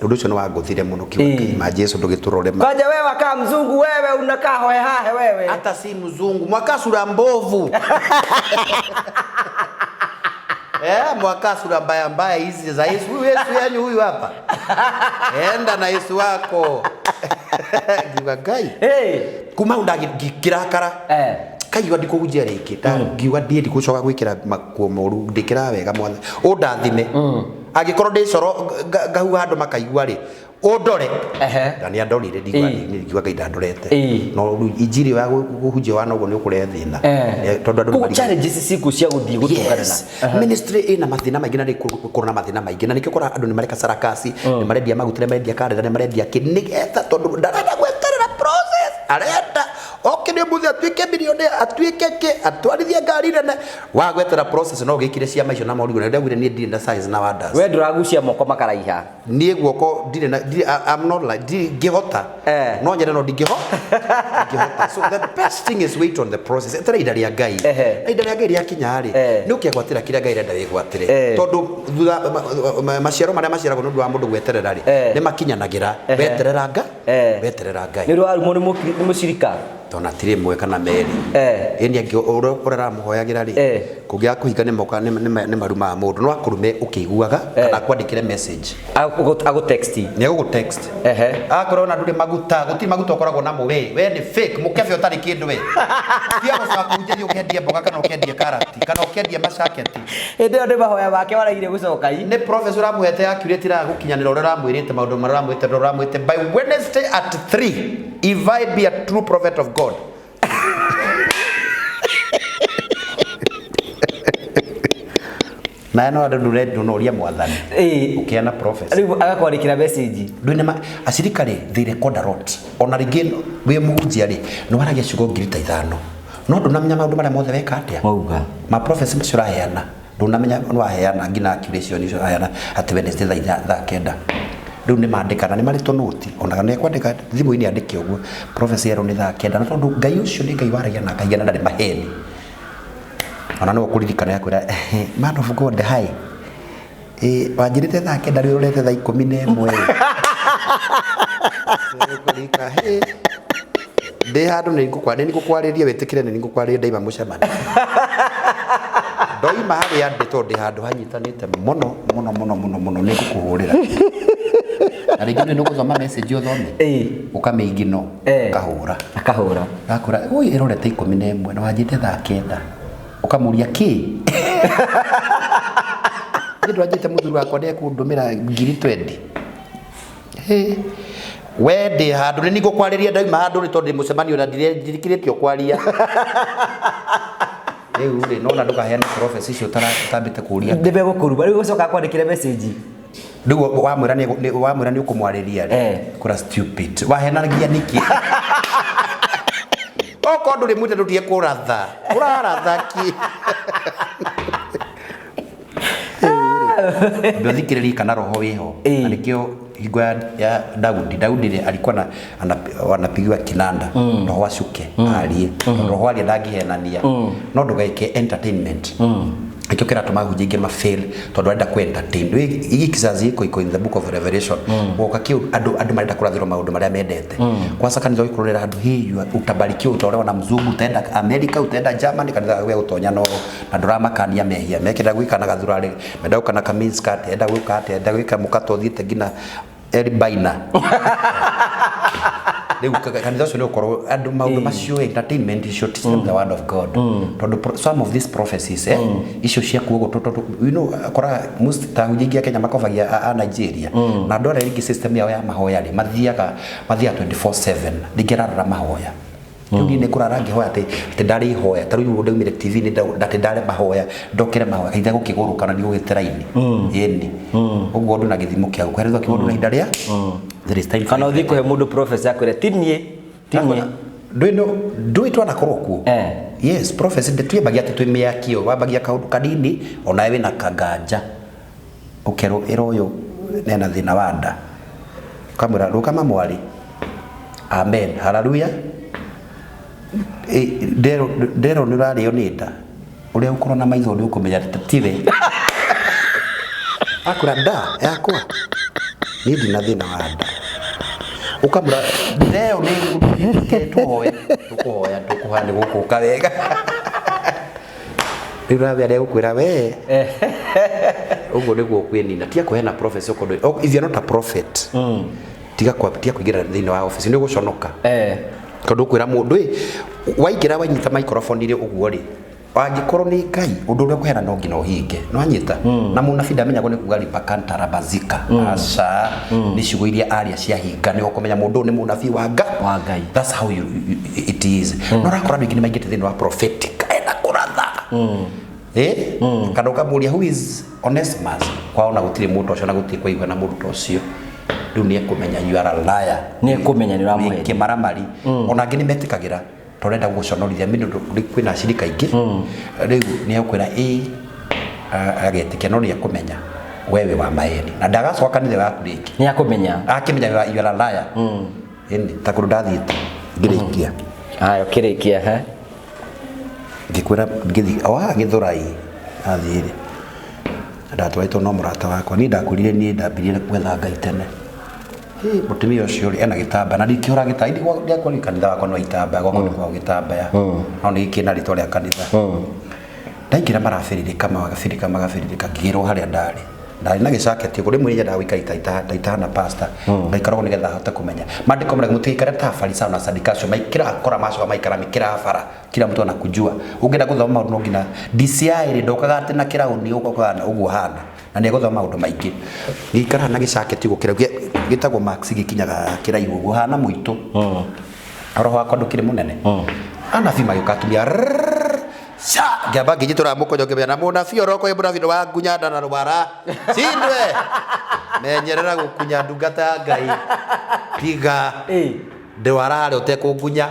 Ũndũ ũcio nĩ wangũthire mũno kiugo ma Jesu ndũgĩtũrore ma. Kwanja wewe wakaa mzungu, wewe unakaa hohehahe wewe. Hata si mzungu, mwaka sura mbovu. Mwaka sura mbaya mbaya hizi za Yesu. Huyu Yesu yanyu huyu hapa. Enda na Yesu wako. Ngiuga Ngai. Kuma hau ndangĩrakara. Kaigua ndikũhunjia rĩngĩ. Ngiuga ndiĩ ndikũcoka gwĩkĩra makuo moru, ndĩkĩraga wega mwathani. Ũndathime. Angĩkorwo ndĩ coro ngahuha andũ makaigua rĩ, ũndore. Na nĩ andorire, ndigua Ngai ndandorete. No rĩu injiri ya kũhunjia wana ũguo nĩ ũkũrehe thĩna. Tondũ andũ Koguo nĩ challenges ciku cia gũthiĩ gũtũngana. Yes. Ministry ĩna mathĩna maingĩ na nĩ kũrĩ na mathĩna maingĩ, na nĩkĩo ũkoraga andũ nĩ mareka sarakasi, nĩ marendia maguta, nĩ marendia karenda, nĩ marendia kĩ, nĩgetha tondũ ndarenda gweterera process, arenda oke nĩ ũmũthĩ atuĩke millionaire, atuĩke kĩ, atwarithie ngari nene. Wa gwetera process no ũgĩkire ciama icio na maũndũ, na ndaugire niĩ ndirĩ na signs na wonders. We ndũragucia moko makaraiha. Niĩ guoko ndirĩ na, ndirĩ, I, I'm not like, ndirĩ ngĩhota. No nyende no ndingĩhota. So the best thing is wait on the process. Etera ihinda rĩa Ngai. Na ihinda rĩa Ngai rĩakinya rĩ, nĩ ũkegwatĩra kĩrĩa Ngai arenda wĩgwatĩre. Tondũ thutha, maciaro marĩa maciaragwo nĩ ũndũ wa mũndũ gweterera rĩ, nĩ makinyanagĩra. Weterera weterera Ngai. Nĩ ũndũ wa rumo nĩ mũcirika. Tondũ atirĩ ĩmwe kana merĩ. Ĩni angĩ ũrĩa ũramũhoyagĩra rĩ, kũngĩaga kũhinga nĩ moka, nĩ marumaga mũndũ. No akũrume ũkĩiguaga, kana akwandĩkĩre message. Agũ text. Nĩ agũgũ text. Akorwo ona ndũrĩ maguta, gũtirĩ maguta ũkoragwo namo we. We nĩ fake, mũkebe ũtarĩ kĩndũ we. Tiga gũcoka kũhunjĩria ũkendie mboga kana ũkendie karati, kana ũkendie macaketi. Hĩndĩ ĩyo nĩ mahoya make waraire gũcoka i. Nĩ prophecy ũramũhete accurate ĩraga gũkinyanĩra ũrĩa ũramwĩrĩte, maũndũ marĩa ũramwĩrĩte, ũrĩa ũramwĩrĩte. By Wednesday at 3, if I be a true prophet of God. Na no andũ ndũre no ũria mwathani. Ũkĩana prophecy. Rĩu agakwandĩkĩra message. Ndũine ma acirika rĩ, they record a lot. Ona rĩngĩ wĩ mũhunjia rĩ, nĩ waragia ciugo ngiri ta ithano. No ndũnamenya maũndũ marĩa mothe weka atĩa? Wauga. Ma prophecy macio ũraheana. Ndũnamenya nĩ waheana nginya accusation icio ũraheana atĩ Wednesday thaa inya, thaa kenda. Rĩu nĩ mandĩkana, nĩ marĩ tũnũti. Ona nĩ ekwandĩka thimũ-inĩ andĩke ũguo. Prophecy erwo nĩ thaa kenda. Na tondũ Ngai ũcio nĩ Ngai waragia na akaiga na ndarĩ maheni. Ona no ũkũririkana akwĩra, man of God, hi. Wanjĩrĩte thaa kenda, rĩu ũrorete thaa ikũmi na ĩmwe. Ũkũririkana, ndĩ handũ nĩ ngũkwarĩria wĩtĩkĩre nĩ ngũkwarĩria ndaima mũcemanio. Ndoima harĩa ndĩ tondũ ndĩ handũ hanyitanĩte mũno, mũno, mũno, mũno, mũno, nĩ ngũkũhũrĩra. Na rĩngĩ nĩ ũgũthoma message ũthome. Ũkamĩignore, ũkahũra. Akahũra. Gakũra, oi, ĩrorete ikũmi na ĩmwe, na wanjĩte thaa kenda. Ũkamũria kĩ? Nĩ ndwanjĩte mũthuri wakwa nĩ ekũndũmĩra ngiri twendi. We ndĩ handũ nĩ ningũkwarĩria ndauma handũ nĩ tondũ ndĩ mũcemanio na ndirikĩrĩtio kwaria. Rĩu rĩ nona ndũkaheane prophecy icio ũtambĩte kũria. Ndĩmegũkũruma rĩu gũcoka kwandĩkĩre message. Rĩu wamwĩra nĩ wamwĩra nĩ ũkũmwarĩria rĩ. Kũra stupid. Wahenagia nĩkĩ? Okorwo ndũrĩ mwĩte ndũtige kũratha. Ũraratha kĩ? Ndũthikĩrĩrie kana roho wĩho. Na nĩkĩo hingo ya Daudi, Daudi rĩ alikuwa na anapigiwa kinanda roho acuke arie. Tondũ roho aria ndangĩhenania. No ndũgeke entertainment. Nikio kiratuma ahunjia aingĩ ma fail tondũ arenda ku entertain. Rĩu gĩkĩ kizazi gĩkũ iko in the book of Revelation. Gwoka kĩu andũ andũ marenda kũrathĩrwo maũndũ marĩa mendete. Kwanza kanitha ũgĩkũrĩra andũ hii utabarikiwa utaolewa na mzungu utaenda America utaenda Germany kanitha gwe gũtonya no na ndũramakania mehia mekĩenda gwĩka na gathurarĩ menda gũka na ka miniskirt enda gwĩka atĩa enda gwĩka mũkato ũthiĩte nginya Elbaina. Rĩu kanitha ũcio nĩ ũkorwo andũ maũndũ macio entertainment icio teach them the word of God tondũ some of these prophecies icio cia kuogo tondũ you know kora most ta ahunjia aingĩ a Kenya makobagia a Nigeria na andũ arĩa rĩngĩ system yao ya mahoya rĩ mathiaga mathiaga 24/7 rĩngĩ ararara mahoya rĩu niĩ nĩ kũrara ngĩhoya atĩ atĩ ndarĩ ihoya ta rĩu ndaumire TV nĩ atĩ ndarĩ mahoya ndokere mahoya kaitha gũkĩgũrũka na nĩgũgĩte raini ĩni ũguo ũndũ na gĩthimo kĩa gũkũherithwo kĩũndũ na ihinda rĩa there is time for Kana ũthiĩ kũhe mũndũ prophecy akwĩre ti niĩ ti niĩ. Ndũĩ no ndũĩ twanakorwo kuo. Yes, prophecy ndĩtwĩmbagia atĩ twĩ mĩakio wambagia kaũndũ kanini onawe wĩna kanganja ũkerwo ĩra ũyũ ena thĩna wa nda ũkamwĩra rũgama mwarĩ amen haleluya nderwo nderwo nĩ ũrarĩo nĩ nda ũrĩa ũkorwo na maitho nĩ ũkũmenya atĩ tiwe akwĩra nda yakwa niĩ ndina thĩna wa nda ũkamwĩra ndeo nĩ tũhoe tũkũhoya tũkũhoya nĩ gũkũka wega rĩu rawe arĩa gũkwĩra we ũguo nĩguo ũkwĩnina tiga kũheana prophecy okorwo if you're not a prophet tiga kwa tiga kũingĩra thĩinĩ wa office nĩ ũgũconoka tondũ ũkwĩra mũndũ ĩ waingĩra wanyita microphone rĩ ũguo rĩ angĩkorwo nĩ Ngai ũndũ ũrĩa ũkũheana no nginya ũhinge nĩ wanyita na mũnabii ndamenyagwo nĩ kuga ribakantarabazika aca nĩ ciugo iria aria ciahinga nĩ ũkũmenya mũndũ ũyũ nĩ mũnabii wa Nga Wa Ngai. That's how it is. No ũrakora andũ aingĩ nĩ maingĩte thĩinĩ wa prophetic ena kũratha kana ũkamũria who is Onesimus kwao na gũtirĩ mũndũ ũcio na gũtirĩ kwaigua na mũndũ ta ũcio rĩu nĩ ekũmenya you are a liar. Nĩ ekũmenya nĩ ũramũhenia. Kĩmaramari ona angĩ nĩ metĩkagĩra tondũ arenda gũgũconorithia mĩ nĩ kwĩna acirika aingĩ rĩu nĩ egũkwĩra ĩ agetĩkia no nĩ ekũmenya wewe wa maeni na ndagacoka kanitha waku rĩngĩ Nĩ akũmenya. akĩmenya you are a liar. Ĩni ta kũndũ ndathiĩte ngĩrĩkia Haya ũkĩrĩkia he. Ngĩkwĩra ngĩthiĩ o haha Gĩthũrai athiĩ rĩ ndatwarĩtwo no mũrata wakwa niĩ ndakwĩrire niĩ ndambirie gwetha Ngai tene. Hĩ, mũtumia ũcio rĩ ena gĩtambaya na ndikĩhũra gĩtambaya ndiakorwo nĩ kanitha wakwa no itambaya gwakwa nĩ kwa gĩtambaya no nĩ gĩkĩna rĩtwa rĩa kanitha. Ndaingĩra marabĩrĩrĩka magabĩrĩrĩka magabĩrĩrĩka ngĩgĩrwo harĩa ndarĩ ndarĩ na gĩcaketi ũguo rĩmwe nyendaga gũikara itaitahana pastor ngaikara ũguo nĩgetha ahote kũmenya maandĩko marĩa mũtigaikare ta Afarisayo na Asadukayo maikĩra kora macoka maikara mĩkĩra ya bara kila mtu anakujua ũngĩenda gũthoma maũndũ no nginya DCI rĩ ndokaga atĩ na kĩraũni ũkokaga na ũguo hana na nĩ egũthoma maũndũ maingĩ gĩikara na gĩcaketi ũguo kĩrĩa gĩtagwo max gĩkinyaga kĩraihu ũguo hana mũitũ roho wakwa ndũkĩrĩ mũnene anabii magĩũka atumia rrrr, ca ngĩamba ngĩnyitũra mũkonyo ngĩmenya na mũnabii oroko ĩ mũnabii nĩwangunya nda na rwara cindwe menyerera gũkunya ndungata ya Ngai tiga ndwara harĩa ũtekũngunya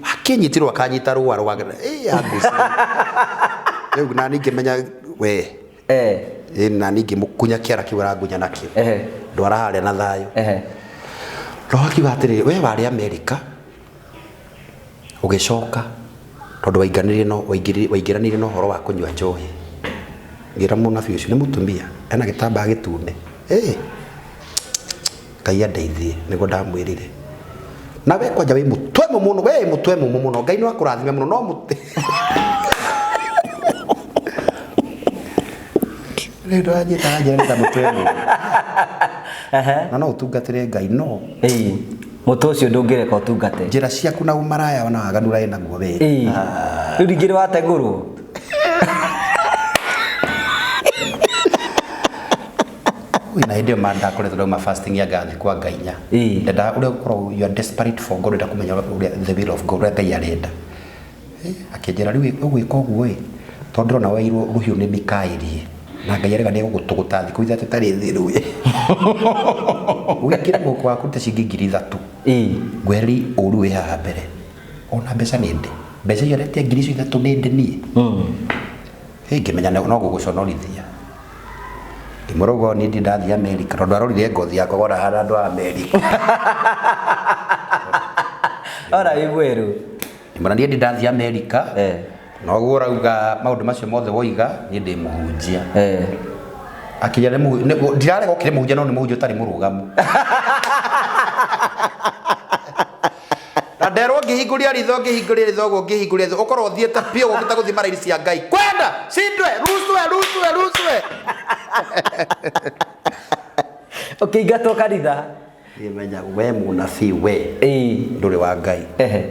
akĩnyitirwo akanyita rũa rwa anguci rĩu na niĩ ngĩmenya we na niĩ ngĩmũkunya kĩara kĩu arangunya nakĩo ndwara harĩa na thayũ roho akiuga atĩrĩrĩ we warĩ Amerika ũgĩcoka tondũ waingĩranire no waingĩranire na ũhoro wa kũnyua njohi ngĩra mũnabii ũcio nĩ mũtumia ena gĩtambaya gĩtune Ngai andeithie nĩguo ndamwĩrire na we kwanja wĩ mũtwe mũmũ mũno we wĩ mũtwe mũmũ mũno Ngai no akũrathime mũno no mũtĩ rĩu ndũranjĩta anjĩra ta mũtwe mũmũ na no ũtungatĩre Ngai no Mũtwe ũcio ndũngĩreka ũtungate njĩra ciaku na ũmaraya na waganu ũrarĩ naguo we Rĩu ningĩ nĩ watengũrwo Ui, na hĩndĩ ĩyo ma ndakoretwo ndauma fasting ya ngathi kwa Ngai nya. Ndenda ũrĩa ũkoragwo you are desperate for God, ũrenda kũmenya ũrĩa the will of God, ũrĩa Ngai arenda. Akĩnjĩra rĩu ũgwĩka ũguo ĩ, tondũ ndĩrona woeirwo rũhiũ nĩ Mikaeli na Ngai arega nĩ egũgũtũgũta thikũ ithatũ itarĩ thiru ĩ. Wĩkĩre mũhuko waku ta ciringi 3,000. Ngwehererie ũru wĩ haha mbere. Ona mbeca nĩ ndĩ. Mbeca icio aretia 3,000 nĩ ndĩ niĩ. Ngĩmenya no gũgũconorithia. Ngĩmwĩra ũguo niĩ ndirĩ ndathiĩ Amerika tondũ arorire ngothi yakwa wona hana andũ a Amerika. Ora wĩ mwerũ. Ngĩmwĩra niĩ ndirĩ ndathiĩ Amerika. Noguo ũrauga maũndũ macio mothe woiga niĩ ndĩ mũhunjia. Akĩnjĩra nĩ ndirarega ũkĩrĩ mũhunjia no nĩ mũhunjia ũtarĩ mũrũgamu. Na nderwo ngĩhingũria ritho ngĩhingũria ritho ũguo ngĩhingũria ritho ũkorwo ũthiĩte biũ ũkĩte gũthiĩ maraini cia Ngai. Kwenda shindwe ruswe ruswe ruswe. Ũkĩingatwo kanitha. Ngĩmenya we mũnabii we ndũrĩ wa Ngai.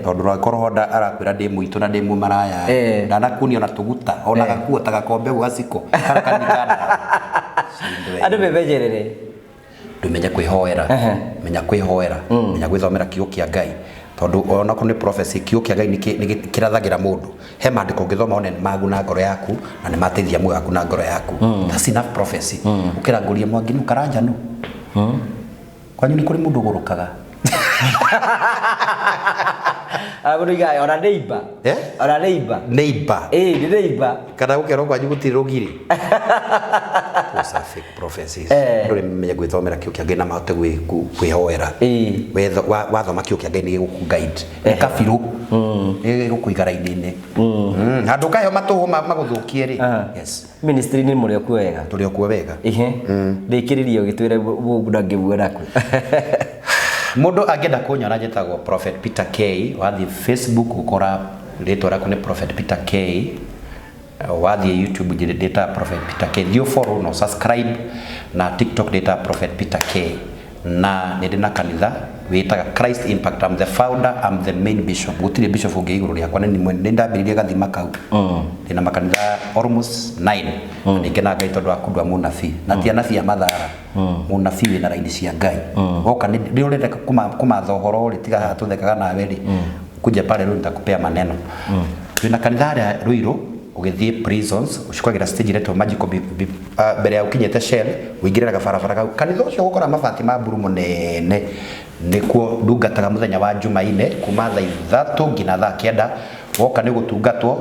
Tondũ akorwo ho arakwĩra ndĩ mũitũ na ndĩ mũmaraya. Ndanakuonia ona tũguta ona gakuo ta gakombe ũguo gaciko karĩa kanini ka ndawa. Shindwe. Andũ memenyerere. Ndũmenye kwĩhoera, menya kwĩhoera, menya gwĩthomera kiugo kĩa Ngai, tondũ onakorwo nĩ prophecy, kiugo kĩa Ngai nĩ kĩrathagĩra mũndũ. He maandĩko ũngĩthoma one nĩ maguna ngoro yaku na nĩ mateithia muoyo waku na ngoro yaku. That's enough prophecy. Ũkĩra ngũrie Mwangi nũ Karanja nũ? Kwanyu nĩ kũrĩ mũndũ ũgũrũkaga? Mũndũ oigaga ona neighbor. Ona neighbor. Neighbor. Ĩĩ nĩ neighbor. Kana gũkerwo kwanyu gũtirĩ rũgiri. Those are fake prophecies. Andũ nĩ mamenye gwĩthomera kiugo kĩa Ngai na mahote kwĩhoera. Wathoma kiugo kĩa Ngai nĩ gĩgũkũ guide. Nĩ kabirũ. Nĩ gĩgũkũiga raini-inĩ. Handũ ũkaheo matũhũ magũthũkie rĩ. Yes. Ministry nĩ mũrĩ okuo wega. Tũrĩ okuo wega. Ihe. Rĩkĩrĩria ũgĩtwĩre Mungu ndangĩmuona kũ. Mũndũ angĩenda kũnyona njĩtagwo Prophet Peter K. Wathiĩ Facebook ũkora rĩtwa rĩakwa nĩ Prophet Peter K. Wathiĩ YouTube ndĩtaga Prophet Peter K. Thiĩ follow na subscribe na TikTok ndĩtaga Prophet Peter K. Na nĩ ndĩ na kanitha wĩtaga Christ Impact. I'm the founder, I'm the main bishop. Gũtirĩ bishop ũngĩ igũrũ rĩakwa, nĩ ndambĩrĩirie gathima kau. Ndĩna makanitha almost 9. Na nĩ ngenaga Ngai tondũ wa kũndua mũnabii. Na ti anabii a mathara. Mũnabii wĩna raini cia Ngai. Woka nĩ ũrenda kũmatha ũhoro rĩ, tiga haha tũthekaga nawe rĩ. Kuja pale rĩu nitakupea maneno. Twĩna kanitha harĩa Ruiru, ũgĩthiĩ prisons, ũcukagĩra stage ĩretwo Magical mbere ya ũkinyĩte Shell, ũingĩrĩra gabarabara kau. Kanitha ũcio ũgũkora mabati ma mburu mũnene. Nĩkuo ndungataga mũthenya wa Jumaine kuma thaa 3 nginya thaa 9. Woka nĩ gũtungatwo,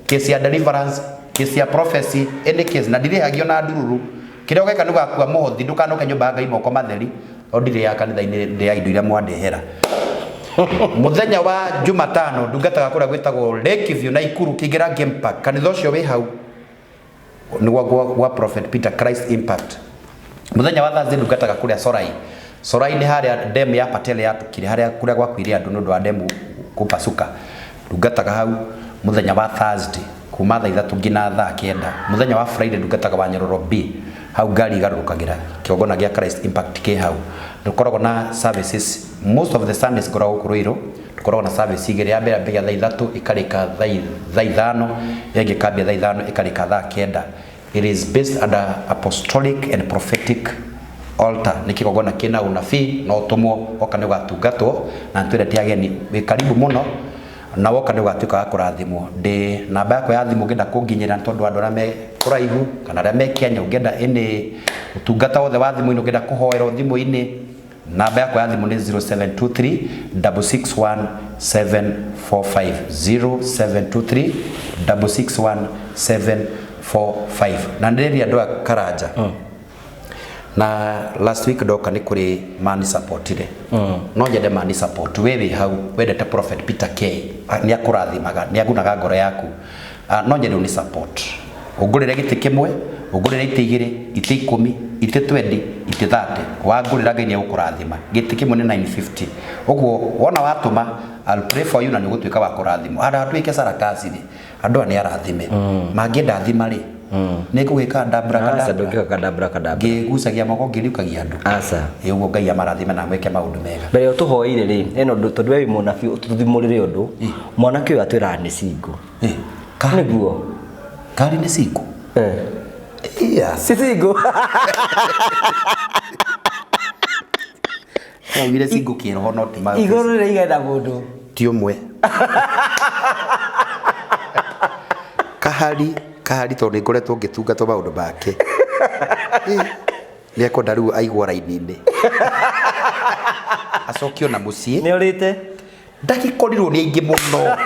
case ya deliverance, case ya prophecy, any case, na ndirĩhagio na ndururu. Kĩrĩa ũgeka nĩ ũgakua mũhothi, ndũkanoke nyũmba ya Ngai moko matheri, tondũ ndirĩaga kanitha-inĩ, ndĩaga indo iria mwandehera. Mũthenya wa Jumatano ndungataga kũrĩa gwĩtagwo Lakeview Naikuru, ũkĩingĩra Game Park. Kanitha ũcio wĩ hau nĩ gwa Prophet Peter Christ Impact. Mũthenya wa Thursday ndungataga kũrĩa Sorai. Sorai nĩ harĩa demu ya Patel yatũkire, harĩa kũrĩa gwakuire andũ nĩ ũndũ wa demu kũpasuka. Ndungataga hau mũthenya wa Thursday kuma thaa 3 nginya thaa 9. Mũthenya wa Friday ndungataga wa Nyororo B, hau ngari igarũrũkagĩra, kĩgongona gĩa Christ Impact kĩ hau. Tũkoragwo na services most of the Sundays ngoragwo gũkũ Ruiru, tũkoragwo na service igĩrĩ, ya mbere yambagia thaa 3 ĩkarĩka thaa 5, ĩyo ĩngĩ ĩkambia thaa 5 ĩkarĩka thaa 9. It is based under apostolic and prophetic altar. Nĩ kĩgongona kĩna ũnabii na ũtũmwo, woka nĩ ũgatungatwo na nĩtwendete ageni. Wĩ karibu mũno na woka nĩ ũgatuĩka wa kũrathimwo. Ndĩ namba yakwa ya thimũ ũngĩenda kũnginyĩra nĩ tondũ andũ arĩa me kũraihu kana arĩa me Kenya, ũngĩenda any ũtungata wothe wa thimũ-inĩ, ũngĩenda kũhoerwo thimũ-inĩ, namba yakwa ya thimũ nĩ 0723 661 745, 0723 661 745. Na ndĩreria andũ a Karanja. Na last week ndoka nĩ kũrĩ mani supportire. No nyende mani support. We wĩ hau wendete Prophet Peter K. Nĩ akũrathimaga, nĩ agunaga ngoro yaku. No nyende ũni support. Ũngũrĩre gĩtĩ kĩmwe, ũngũrĩre itĩ igĩrĩ, itĩ 10, itĩ 20, itĩ 30. Wangũrĩra Ngai nĩ egũkũrathima. Gĩtĩ kĩmwe nĩ 950. Ũguo wona watũma, I'll pray for you na nĩ ũgũtuĩka wa kũrathimwo. Handũ ha twĩke sarakasi rĩ, andũ aya nĩ arathime. Mangĩenda thima rĩ, nĩ ngũgĩka ndambura Aca, kadabra. ndũngĩka ndambura kadabra. Ngĩgucagia moko ngĩriũkagia andũ. Aca. Ĩ ũguo Ngai amarathime na amwĩke maũndũ mega. Mbere ũtũhoeire rĩ, ĩno ũndũ tondũ we wĩ mũnabii ũtũthimũrĩre ũndũ. Mwanake ũyũ atwĩraga nĩ single. Nĩguo. Kari nĩ single? Iya. Si single. Augire single kĩroho no ti ma Igũrũ rĩigana mũndũ. Ti ũmwe. Kahari kahari tondũ nĩ ngoretwo ngĩtungatwo maũndũ make. Nĩ ekwenda rĩu aigwo raini-inĩ. Acokio na mũciĩ. Nĩ ũrĩte? Ndagĩkorirwo nĩ aingĩ mũno.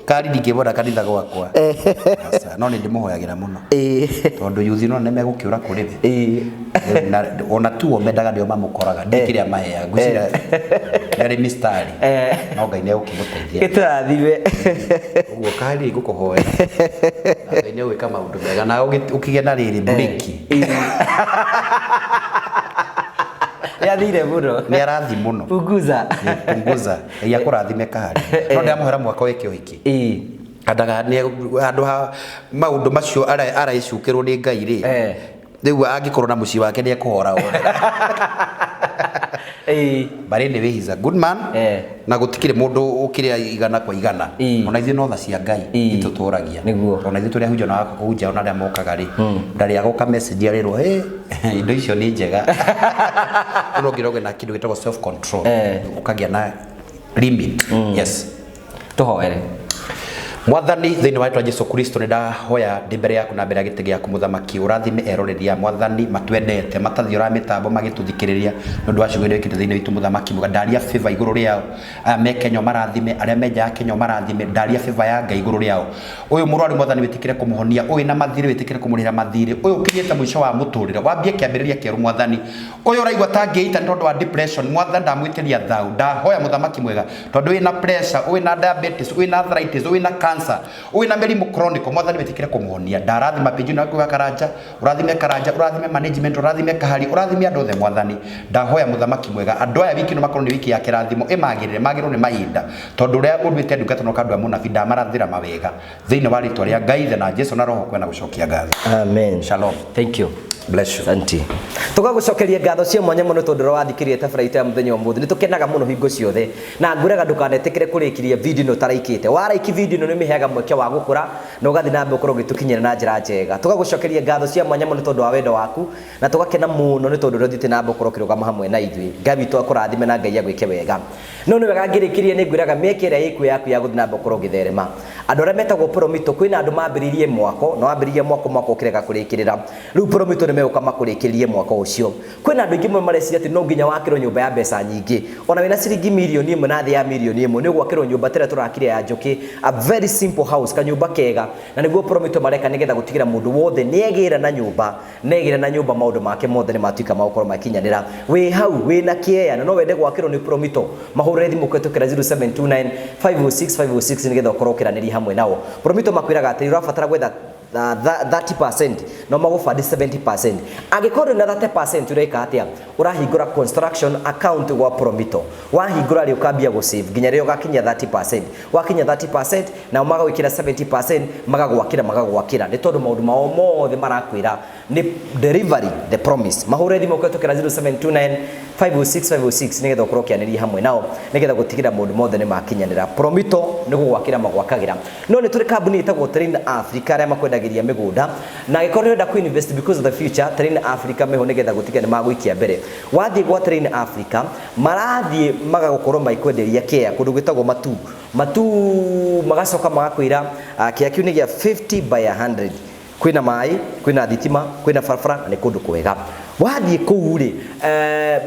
Kari ndingĩmwona kanitha gwakwa. Aca, no nĩ ndĩmũhoyagĩra mũno. Tondũ yuthi no nĩ megũkĩũra kũrĩ we. Na ona tuo mendaga nĩo mamũkoraga ndi kĩrĩa maheaga ngwĩciria nĩ mistari no Ngai nĩ egũkĩmũteithia. Gĩtũrathime. Ũguo kahari ngũkũhoera na Ngai nĩ egwĩka maũndũ mega na ũkĩgĩa na rĩrĩ mburĩki. Nĩathire mũno. Nĩ arathi mũno. Punguza. Punguza. Ngai akũrathime kahari. No ndĩramũhera mwaka wĩke ũhiki. Andaga handũ ha maũndũ macio araicukĩrwo nĩ Ngai rĩ. Rĩu angĩkorwo na mũciĩ wake nĩ ekũhora hora. But anyway, he's a good man. Na gũtikĩrĩ mũndũ ũkĩrĩa igana kwa igana. Ona ithuĩ no tha cia Ngai itũtũragia. Nĩguo. Ona ithuĩ tũrĩ ahunjia na kũhunjia ona arĩa mokaga rĩ. Ndarĩ agoka message arĩrwo, "Hey, indo icio nĩ njega." No nginya ũgĩe na kĩndũ gĩtagwo self control. Ũkagĩa na limit. Yes. Tũhoere. Mwathani thĩinĩ wa rĩtwa Jesu Kristo nĩ ndahoya ndĩ mbere yaku na mbere ya gĩtĩ gĩaku mũthamaki ũrathime eroreria mwathani matwendete matathiũraga mĩtambo magĩtũthikĩrĩria nĩ ũndũ wa ciugo iria wĩkĩte thĩinĩ witũ mũthamaki mwega ndaria favor igũrũ rĩao aya me Kenya marathime arĩa me nja ya Kenya marathime ndaria favor ya Ngai igũrũ rĩao ũyũ mũrwaru mwathani wĩtĩkĩre kũmũhonia ũyũ na mathirĩ wĩtĩkĩre kũmũrĩhĩra mathirĩ ũyũ ũkinyĩte mũico wa mũtũrĩre wambie kĩambĩrĩria kĩerũ mwathani ũyũ ũraigua ta angĩita nĩ tondũ wa depression mwathani ndamwĩtĩria thau ndahoya mũthamaki mwega tondũ wĩna pressure wĩna diabetes wĩna arthritis wĩna cancer wĩna mĩrimũ chronic mwathani wĩtĩkĩre kũmũhonia ndarathima page ĩno yaku ya Karanja ũrathime Karanja ũrathime management ũrathime Kahari ũrathime andũ othe mwathani ndahoya mũthamaki mwega andũ aya wiki ĩno makorwo nĩ wiki ya kĩrathimo ĩmagĩrĩre magĩrĩrwo nĩ mahinda tondũ ũrĩa ũnduĩte ndungata na ũkandua mũnabii ndamarathĩra mawega thĩinĩ wa rĩtwa rĩa Ngai Ithe na Jesu na Roho kwena gũcokia ngatho. Amen. Shalom. Thank you. Bless you. Asante. Tũgagũcokeria ngatho cia mwanya mũno tondũ ũrĩa wathikĩrĩria tabara itũ ya mũthenya ũmũthĩ nĩ tũkenaga mũno hingo ciothe na ngwĩraga ndũkanetĩkĩre kũrĩkĩria video ĩno ũtaraikĩte waraiki video ĩno nĩ mĩheaga mweke wa gũkũra na ũgathiĩ na mbere gũkorwo ũgĩtũkinyĩra na njĩra njega. Tũgagũcokeria ngatho cia mwanya mũno tondũ wa wendo waku na tũgakena mũno nĩ tondũ ũrĩa ũthiĩte na mbere gũkorwo ũkĩrũgama hamwe na ithuĩ. Ngai witũ akũrathime na Ngai agwĩke wega. No nĩ wega ngĩrĩkĩria nĩ ngwĩraga mĩeke ĩrĩa ĩkuo yaku ya gũthiĩ na mbere gũkorwo ũgĩtherema. Andũ arĩa metagwo Promito kwĩna andũ mambĩrĩirie mwako na wambĩrĩria mwako mwako ũkĩrega kũrĩkĩrĩra rĩu Promito nĩ megũka makũrĩkĩrĩrie mwako ũcio. Kwĩna andũ aingĩ mũno mareciria atĩ no nginya wakĩrwo nyũmba ya mbeca nyingĩ ona wĩna ciringi mirioni ĩmwe na thĩ ya mirioni ĩmwe nĩ ũgwakĩrwo nyũmba ta ĩrĩa tũrakire ya Njũkĩ, a very simple house, kanyũmba kega, na nĩguo Promito mareka nĩgetha gũtigĩra mũndũ wothe nĩegĩra na nyũmba negĩra na nyũmba maũndũ make mothe nĩ matuĩka ma gũkorwo makinyanĩra. Wĩ hau wĩna kĩeya na no wende gwakĩrwo nĩ Promito mahũrĩre thimũ kũhetũkĩra 0729 506 506 nĩgetha ũkorwo ũkĩranĩria hamwe nao. Promito makwĩraga atĩ ũrabatara gwetha 30% no magũbandi 70%. Angĩkorwo ndũrĩ na 30% ũreka atĩa? Ũrahingũra construction account gwa Promito. Wahingũra rĩ ũkambia gũ save nginya rĩrĩa ũgakinyia 30%. Wakinya 30% nao magagwĩkĩra 70% magagwakĩra magagwakĩra nĩ tondũ maũndũ mao mothe marakwĩra nĩ delivery the promise. Mahũre thimũ kũhetũkĩra 0729 506 506 nĩgetha ũkorwo ũkĩanĩria hamwe nao nĩgetha gũtigĩra maũndũ mothe nĩ makinyanĩra. Promito nĩ gũgwakĩra magwakagĩra. No nĩ tũrĩ kambuni ĩtagwo Terrain Africa arĩa makwendagĩria mĩgũnda na angĩkorwo nĩ ũrenda kũ invest because of the future Terrain Africa meho nĩgetha gũtiga nĩ magũikia mbere. Wathiĩ gwa Terrain Africa marathiĩ magagũkorwo magĩkwenderia kea kũndũ gwĩtagwo Matu. Matu magacoka magakwĩra kĩa kĩu nĩ gĩa 50 by 100. Kwĩna maĩ, kwĩna thitima, kwĩna barabara na nĩ kũndũ kwega. Wathiĩ kũu rĩ,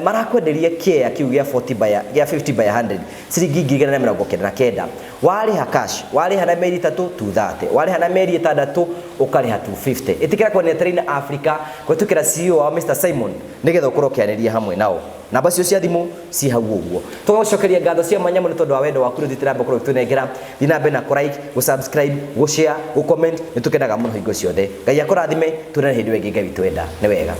marakwenderia kĩa kĩu gĩa 40 by gĩa 50 by 100 ciringi 199,000. Warĩha cash, warĩha na mĩeri 3 230, warĩha na mĩeri 6 ũkarĩha 250. Ĩtĩkĩra kwaria Terrain Africa kũhetũkĩra CEO wao Mr Simon nĩgetha ũkorwo ũkĩanĩria hamwe nao. Namba cio cia thimũ ci hau ũguo. Tũgagũcokeria ngatho cia mwanya mũno tondũ wa wendo waku rĩu thiĩte na mbere gũkorwo ũgĩtũnengera. Thiĩ na mbere na kũ like, gũ subscribe, gũ share, gũ comment, nĩ tũkenaga mũno hingo ciothe. Ngai akũrathime, tuonane hĩndĩ ĩyo ĩngĩ Ngai witũ enda. Nĩ wega.